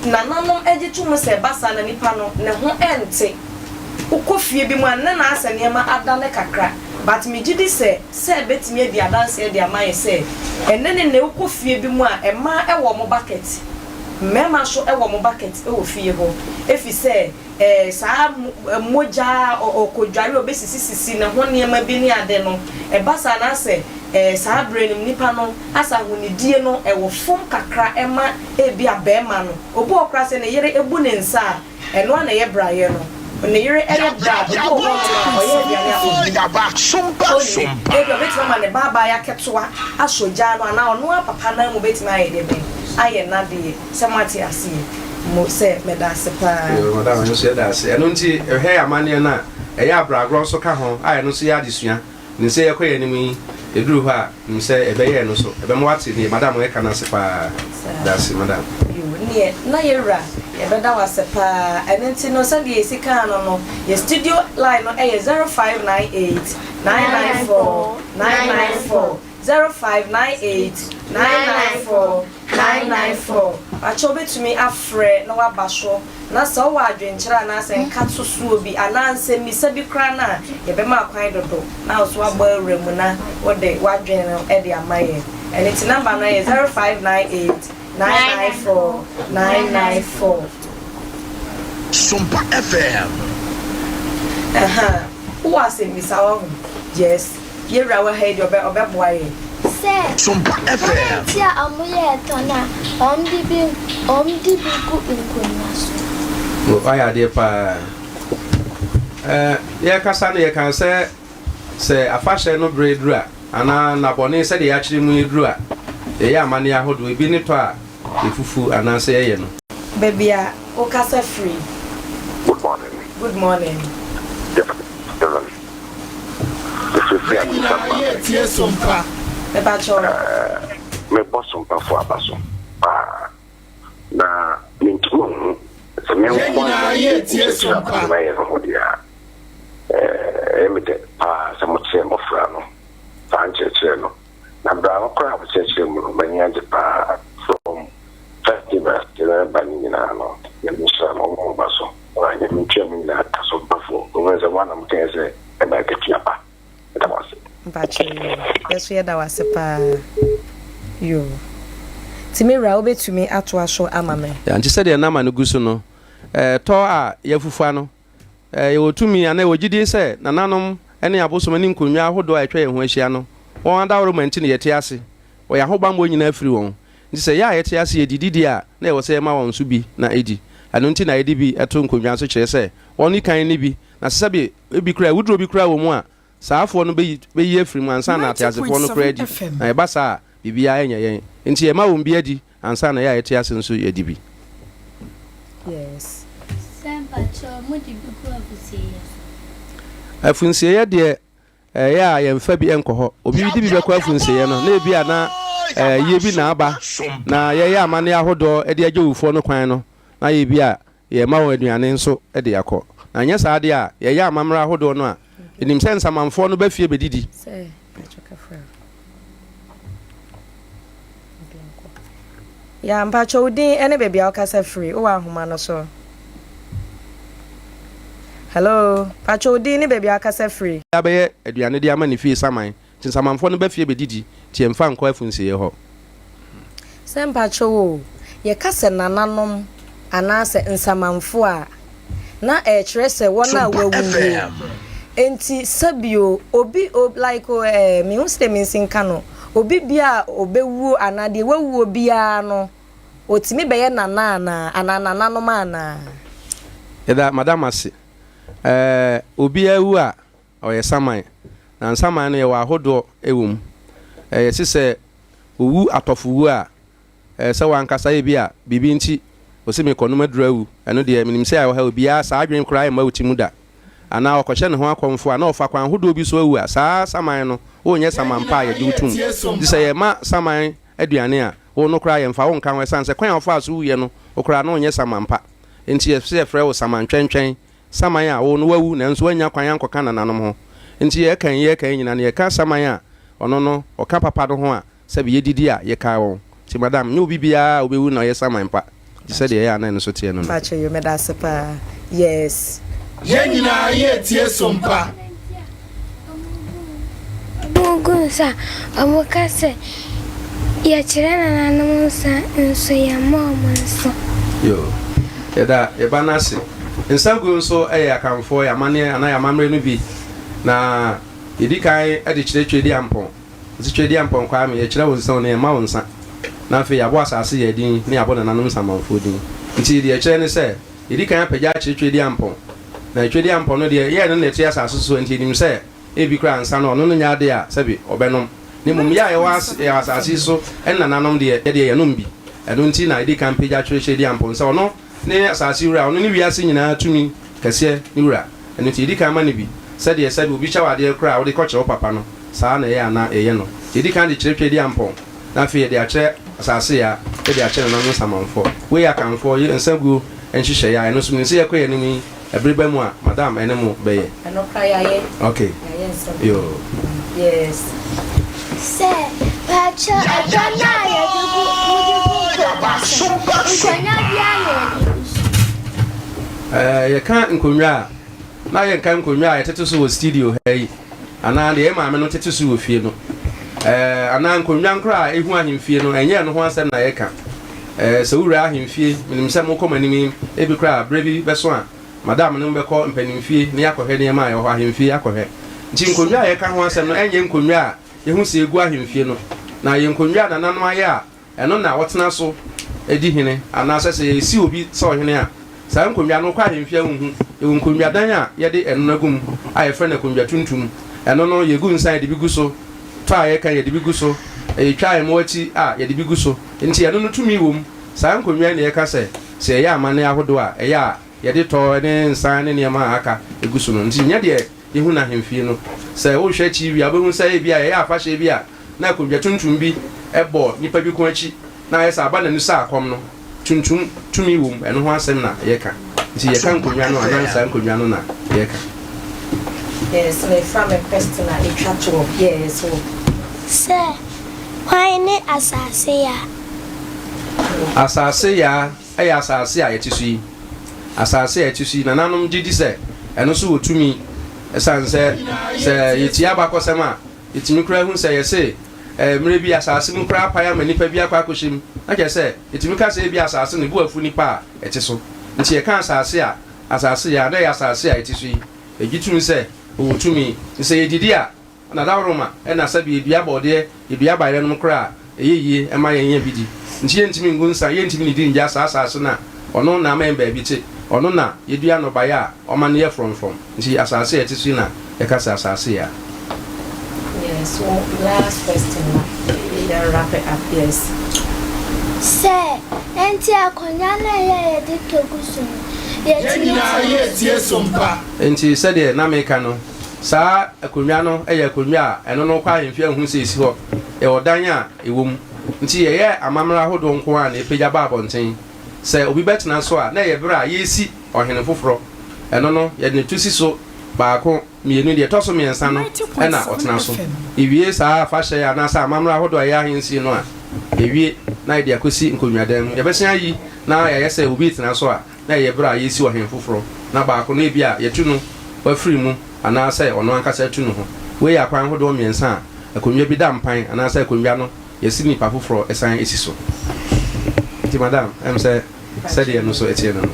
nananom gye to mu sɛ ɛba saa na nipa no ne ho nte. Wokɔ fie bi mu a na n'asɛ nneɛma adane kakra but megye di sɛ sɛ bɛtumi adi adanseɛ de ama yɛ sɛ ɛnnɛ ne nnɛ wokɔ fie bi mu a mmaa wɔ wɔn bucket, mmarima nso wɔ wɔn bucket wɔ fie hɔ ɛfiri sɛ saa mogya a ɔkɔdware a ɔbɛsisisisi ne ho nneɛma bi ne ade no ɛba saa na asɛ saa berɛ no mu nipa no asɛ ahonidie no ɛwɔ fam kakra ɛma ebia barima no obi wɔ hɔ koraa sɛ ne yere bu ne nsa a Ɛno ara na ɛyɛ brayɛ no. Ne yere yɛ bra a, obi wɔ hɔnom a, ɔyɛ aduane a ɔnni. Ɔnni. Ebia ɔbɛtumi ama ne ba abaayewa ketewa asɔ gya ano anaa ɔno ara papa no ara mu bɛtumi ayɛ deɛ bɛn? Ayɛ n'adeɛ. Sɛ moate aseɛ? Mo, sɛ, meda ase pa ara. Yoo, madam, yɛn nso yɛda ase. Ɛno nti, hwɛ amanneɛ no a, ɛyɛ abragorɔ nso ka ho a ɛno nso yɛ adesua. Nim sɛ yɛkɔ yɛn anim yi, ɛduru hɔ a, nim sɛ ɛbɛyɛ ɛno so. Ɛbɛma woate deɛ madam reka no ase paa. Dase, madam. Yoo, neɛ na yɛwura, yɛbɛda wo ase paa. Ɛno nti no, sɛdeɛ yɛsi kaa no no, yɛ studio line no yɛ 0598 994 994, 0598 994 994. Pakyɛ wobɛtumi afrɛ na woaba so. Na sɛ wowɔ adwenkyerɛ anaasɛ nkatosoɔ bi anaa nsɛmmisa bi koraa no a, yɛbɛma akwan dodo na wo nso woabɔ awura mu na wode w'adwene no de ama yɛn. Ɛno nti number no yɛ 0598 994 994. Sompa FM. Ahaa, wowɔ asɛmmisa wahu? Yes. Yɛ wura wɔ ha yi deɛ ɔbɛ ɔbɛboa yɛn. Sɛ Sompa hwan FM. nti a ɔmo yɛ tɔn a ɔmo de bi ɔmo de bi gu nkonwa so. O wayɛ adeɛ paa. Ɛɛ yɛkasa no yɛkaa sɛ sɛ afahyɛ no bere duru a anaa nnabɔne sɛdeɛ yɛakyerɛ mu yi duru a yɛyɛ amanneɛ ahodoɔ ebi ne tɔ a yɛfufu anaasɛ yɛyɛ no. Baabi a wokasa firi. Good morning. Good morning. Good afternoon. Mefirifiri Yɛn Abusa nyinaa yɛ tie sompa. Mepa kyɛw. Eh, mebɔ sompafo aba so paa. Na mentumi nhu sɛ me Yɛn nko ara nyinaa na yɛ medi tie nkyerɛkyerɛ a sompa. mode ma yɛn no ho deɛ a, eh, ɛyɛ me dɛ paa sɛ mokyerɛ mmɔfra no saa nkyerɛkyerɛ no. Na berɛ a koraa a wokyerɛkyerɛ mu no, m'ani agye paa from first verse de reba no nyinaa no, Nyame nhyira mo, ɔmma mo ba so. Na Nyame ntua mo nyinaa ka so bafo. Mehu sɛ mo ara na mokae sɛ ɛma akatua ba. Meda mo ase. Mpakyɛw yoo, yɛso yɛda wo ase paa yoo. Nti me wura wobɛtumi atoa so ama me? Yeah, nti sɛdeɛ nama no gu so no, eh, tɔ a yɛafufua no, eh, yɛwɔ tumi anaa yɛwɔ gyidie sɛ nananom ne abosom ne nkonnwa ahodoɔ a atwa yɛn ho ahyia no, wɔn adaworoma nti na yɛte ase. Wɔ yɛn ahobammɔ nyinaa firi wɔn. Nti sɛ yɛ a yɛte ase yɛdidi deɛ a, na ɛwɔ sɛ yɛma wɔn nso bi na ɛdi. Ɛno nti na yɛde bi to nkonnwa so kyerɛ sɛ wɔn ne kan nni bi. Na sɛ sɛbe ebi koraa awuduro bi koraa wɔ mu a, saa afoɔ no bɛyi bɛyi afiri mu ansa na ateasefoɔ no koraa adi. 90.7 FM. Na ɛba saa a, biribiara nyɛ yɛn. Nti yɛma wɔn bi adi ansa na yɛ a yɛte ase nso yɛadi bi. Yes. Sɛ mpakyɛw mo de bi gu afunsieɛ so. Afunsieɛ deɛ Ɛyɛ a yɛmfa bi nkɔ hɔ. Obi de bi bɛkɔ afunsieɛ no, na ebia na ayie bi na aba, na yɛyɛ amanneɛ ahodoɔ de agye owufoɔ no kwan no, na ayɛ bi a yɛma wɔn aduane nso de akɔ. Na anyɛ saa deɛ a, yɛyɛ amammerɛ ahodoɔ no a, yɛnim sɛ nsamanfoɔ no ba fie bɛdidi. Yeah, mpakyɛ wo din ne baabi a wokasa firi, wowɔ ahoma no so. Hello, mpakyɛ wo din ne baabi a wokasa firi. Abɛyɛ aduane de ama ne fie saman, nti nsamanfoɔ no ba fie bɛdidi, nti yɛmfa nkɔ afunsieɛ hɔ. Sɛ mpakyɛw o, yɛka sɛ nananom anaasɛ nsamanfo a, na ɛrekyerɛ sɛ wɔn a Sompa wɔawuwuo. FM. Enti sɛbio obi o like o eh, menhu sɛdeɛ mensi nka no, obi bia a ɔbɛwuo anaa deɛ wawuo biara no, ɔtumi bɛyɛ nana anaa, anaa nananom anaa? Yɛda madam ase. Ɛɛ obiara wu a ɔyɛ saman. Na nsaman no yɛwɔ ahodoɔ wɔ mu. Ɛɛ yɛse sɛ owu atɔfo wu a, ɛɛ sɛ wankasa ebia biribi nti ose mekɔnom aduru awu, ɛno deɛ menim sɛ ɛwɔ ha obiara saa adwene koraa mma wo ti mu da. Anaa ɔkɔhyɛ ne ho akɔmfo a na ɔfa kwan hodoɔ bi so awu a, saa saman no wonyɛ saman pa a yɛgye wo tom. Nti sɛ yɛma saman aduane a, wo no koraa yɛmfa wo nka ho ɛsiane sɛ kwan a wofaa so wuiɛ no wo koraa na wonyɛ saman pa. Nti yɛse yɛfrɛ wo saman twɛntwɛn. Saman a wo no wawu nanso wannya kwan ankɔka nananom ho. Nti yɛka yi yɛka yi nyinaa no yɛka saman a ɔno no ɔka papa no ho a sɛbi yɛdidi a yɛkae wɔn. Nti madam nyɛ obi biara a ɔbɛwu na ɔyɛ saman pa nti sɛdeɛ ɛyɛ a na ɛno nso teɛ no no. Mpakyɛ yoo medase paa yes. Yɛn nyinaa yɛ tie sompa. Wɔgu nsa a, wɔka sɛ, Yɛkyerɛ nananom nsa nso yɛmma wɔn nsa. Yoo, yɛda yɛn ba no ase. Nsa guo nso yɛ Akanfoɔ yɛn amanneɛ anaa yɛn amammerɛ no bi. Na yɛdi kan de kyerɛ Tweediampɔn. Nti Tweediampɔn Kwame, yɛkyerɛ wo nsa o, na yɛmma wo nsa. Na afei yɛabɔ asase yɛn din na yɛabɔ nananom nsamanfoɔ din. Nti deɛ ɛkyerɛ ne sɛ, Yɛdi kan apagya akyerɛ Tweaduampɔn. Na Tweaduampɔn no deɛ, yɛɛ no na ɛte asase so, enti yɛnim sɛ ebi koraa ansa no, ɔno no nyɛ adeɛ a sɛbe ɔbɛnom. Na mmom yɛ a yɛwɔ as yɛwɔ asase yi so ne nananom deɛ, yɛ deɛ yɛnom bi. Ɛno nti na yɛdi kan pagya kyerɛ Tweaduampɔn sɛ ɔno ne asase wura, ɔno ne wiase nyinaa tumi kɛseɛ no wura. Ɛno nti yɛdi kan ma no bi. Sɛdeɛ sɛbe obi kyɛ wo adeɛ koraa a wode kɔkyerɛ wo papa no, saa ara na ɛyɛ a na yɛyɛ no. Yɛdi kan de kyerɛ Tweaduampɔn. Na afei yɛde akyerɛ asase a yɛde akyɛ nananom nsamanfoɔ. Wei yɛ Akanfoɔ yɛ nsaguo nhyehyɛeɛ a ɛno nso menim sɛ yɛkɔ yɛn anim yi ɛbere ba mu a madam ɛne mo bɛyɛ. Ɛno koraa yɛayɛ. Ok Yɛayɛ nsaguo. Yoo. Yes. Sɛ, pakyɛ ɛdɔ no a yɛde gu mode gu nkonnwa so no, nkonnwa biara na yɛde gu so? Ɛɛ yɛka nkonnwa a, na yɛnka nkonnwa a yɛtete so wɔ studio ha yi. Anaa deɛ yɛn maame no tete so wɔ fie no, ɛɛ, anaa nkonnwa nkora a ehu ahemfie no, ɛnyɛ ɛno ho asɛm na yɛka. Ɛɛ, sɛ wowura ahemfie, menim sɛ mokɔ mo anim yi, ebi koraa a, berɛ bi bɛso a, madam ne mo bɛkɔ mpanimfie na yɛakɔhwɛ nneɛma a ɛwɔ hɔ, ahemfie akɔhwɛ. Nti nkonnwa a yɛka ho asɛm no, ɛnyɛ nkonnwa a yɛhu sɛ egu ahemfie no, na ɛyɛ nkonnwa a nananom ayɛ a Ɛno na wɔtena so di hene, anaasɛ sɛ yɛresi obi sɛ ɔhene a, saa nkonnwa no, wokɔ ahemfie a wonhu. Yɛwɔ nkonnwadan a yɛde ɛno no agu mu a yɛfrɛ no akonnwa tuntum. Ɛno no, yɛgu nsa a yɛde bi gu so, tɔ a yɛka yɛde bi gu so, yɛtwa mmoa ti a yɛde bi gu so. Enti ɛno no tumi wom. Saa nkonnwa yi na yɛka sɛ, sɛ yɛyɛ amanne ahodoɔ a, ɛyɛ a. yɛde tɔ ne nsa ne nneɛma a aka gu so no. Nti nyɛ deɛ yɛhu no ahemfie no. Sɛ wohwɛ TV a, wobɛhu sɛ ebia yɛyɛ afahyɛ bi a na akonnwa tuntum bi bɔ nipa bi ko akyi na ayɛ sɛ aba n'ani sɛ akɔm no. Tuntum tumi wom, ɛno ho asɛm na yɛka. Nti yɛka nkonnwa no a, na saa nkonnwa no na yɛka. Yes, mefa me question a ɛtwa toɔ. Yes, wo. Sɛ, Hwan ne asase Yaa? Asase Yaa yɛ asase a yɛte so yi. Asase a yɛte so yi, nananom gye di sɛ ɛno nso wɔ tumi. Ɛsiane sɛ sɛ yɛtie abakɔsɛm a, yɛtumi koraa hu sɛ yɛse mmerɛ bi asase mu koraa apae ama nnipa bi akɔ akɔhyɛ mu. Na kyerɛ sɛ, yɛtumi ka sɛ ebia asase no, ne bo afu nnipa a ɛte so. Nti yɛka asase a, asase Yaa, na ɛyɛ asase a yɛte so yi. Yɛgye tom sɛ ɔwɔ tumi. Nti sɛ yɛdidi a, Na dawuroma na sɛbi yɛdua bɔɔdeɛ, yɛdua bayerɛ nom koraa a, ɛyɛ yie ma yɛn nya bi di. Nti yɛntumi ngu nsa, yɛntumi nnidi ngya saa asaase no a ɔno na ama yɛn baabi te, ɔno na yɛdua nnɔbaeɛ a ɔma no yɛ frɔmfrɔm. Nti asaase a yɛte so yi na yɛka sɛ asaase yɛ a. Yes, wo last question na yɛn wrap it up, yes. Sɛ, enti akonnwa no a ɛyɛ a yɛde tɔ gu so no, Yɛn yɛtumi nyinaa tena yɛretie so? Sompa. Enti sɛdeɛ na meka no, Saa akonnwa no yɛ akonnwa a ɛno no wokɔ ahemfie a wohu sɛ ɛsi hɔ. Yɛwɔ dan a ɛwɔ mu. Nti yɛyɛ amammerɛ ahodoɔ nko ara na yɛpagya ba abɔnten. Sɛ obi bɛtena so a, na ɛyɛ berɛ a yɛresi ɔhene foforɔ. Ɛno no, yɛde no to si so baako, mmienu, deɛ ɛtɔ so mmiɛnsa no na ɔtena so. Yɛwie saa afahyɛ anaasɛ amammerɛ ahodoɔ a ɛyɛ ahensie no a, yɛwie na yɛde akɔsi nkonnwadan mu. Yɛbɛsan ayi na yɛayɛ sɛ obi retena so a, na ɛyɛ bere a yɛresi ɔhene foforo, na baako no ebia yɛatu no afiri mu anaasɛ ɔno ankasa atu ne ho. Wei yɛ akwan hodoɔ mmiɛnsa a akonnwa bi da mpan anaasɛ akonnwa no yɛsi nipa foforɔ san si so. Nti madam, ɛm sɛ sɛdeɛ ɛno nso teɛ no no.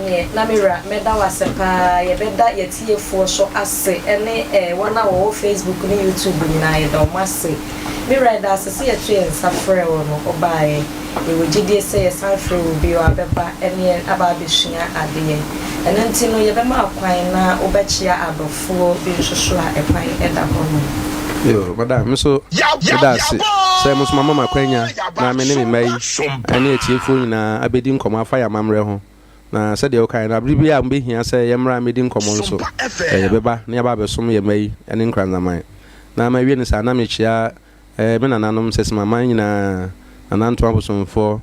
Neɛ, na me wura, mɛda wo ase paa. Yɛbɛda yɛatiefoɔ so ase ɛne wɔn a wɔwɔ Facebook ne YouTube nyinaa, yɛda wɔn ase. Me wura, yɛda ase sɛ yɛto yɛn nsa frɛɛ wo no, wobaeɛ. Yɛwɔ gyedie sɛ yɛsan frɛ wo bio a, bɛba ne yɛn aba abɛsua adeɛ. Ɛno nti no, yɛbɛma wo kwan na wobɛkyea adɔfoɔ bi nso so a ɛkwan da hɔ nom. Yoo, madam, me nso meda ase sɛ mo nso moama me akwanya na me ne me mma yi ne atiefoɔ nyinaa abɛdi nkɔmmɔ afa yɛn amammerɛ ho. Na sɛdeɛ wokaeɛ no, bere biara a mobɛhia sɛ yɛmmra mmɛdi nkɔmmɔ nso, yɛbɛba na yɛaba abɛsom yɛn mma yi ne Nkranzaman. Na mawie no saa, na mekyea me nananom Sɛsemaman nyinaa, Nana Ntoa Bosomfoɔ,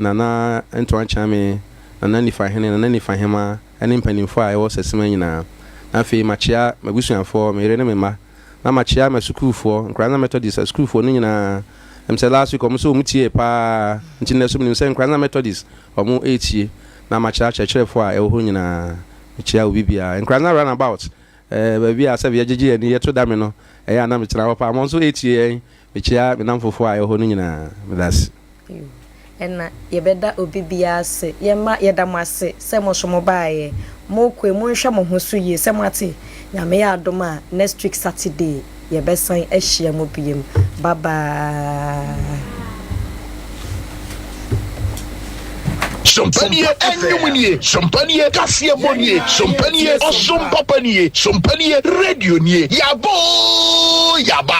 Nana Ntoa Kyeame, Nana Nifahene, Nana Nifahemaa ne mpanimfoɔ a ɛwɔ Sɛsema nyinaa. Na afei makyea m'abusuafoɔ, me yere ne me mma. Na makyea m'asukuufoɔ, Nkoranza Methodist asukuufoɔ no nyinaa. Ɛm sɛ last week wɔn nso wɔn tiee paa, nti nnɛ nso menim sɛ Nkoranza Methodist wɔn retie. Na makyea akyerɛkyerɛfoɔ a ɛwɔ hɔ nyinaa. Mekyea obi biara. Nkoranza Runabout, Ɛɛ, baabi a sɛbe yɛgyegye yɛn ani, yɛto dame no, ɛyɛ a na metena hɔ paa. Mo nso retie yɛn. Mekyia me nnamfofoɔ a ɛwɔ hɔ no nyinaa. Meda ase. Yoo, ɛna yɛbɛda obi biara ase. Yɛma, yɛda mo ase sɛ mo nso mobaeɛ. Mokɔ yi, monhwɛ mo ho so yie sɛ moate. Nyame yɛ adom a, next week Saturday, yɛbɛsan ahyia mo biom. Bye bye. Sompa nie, ɛnwom nie, sompa nie, kaseɛbɔ nie, sompa nie, ɔsom papa nie, sompa nie, radio nie, yaba oo yaba.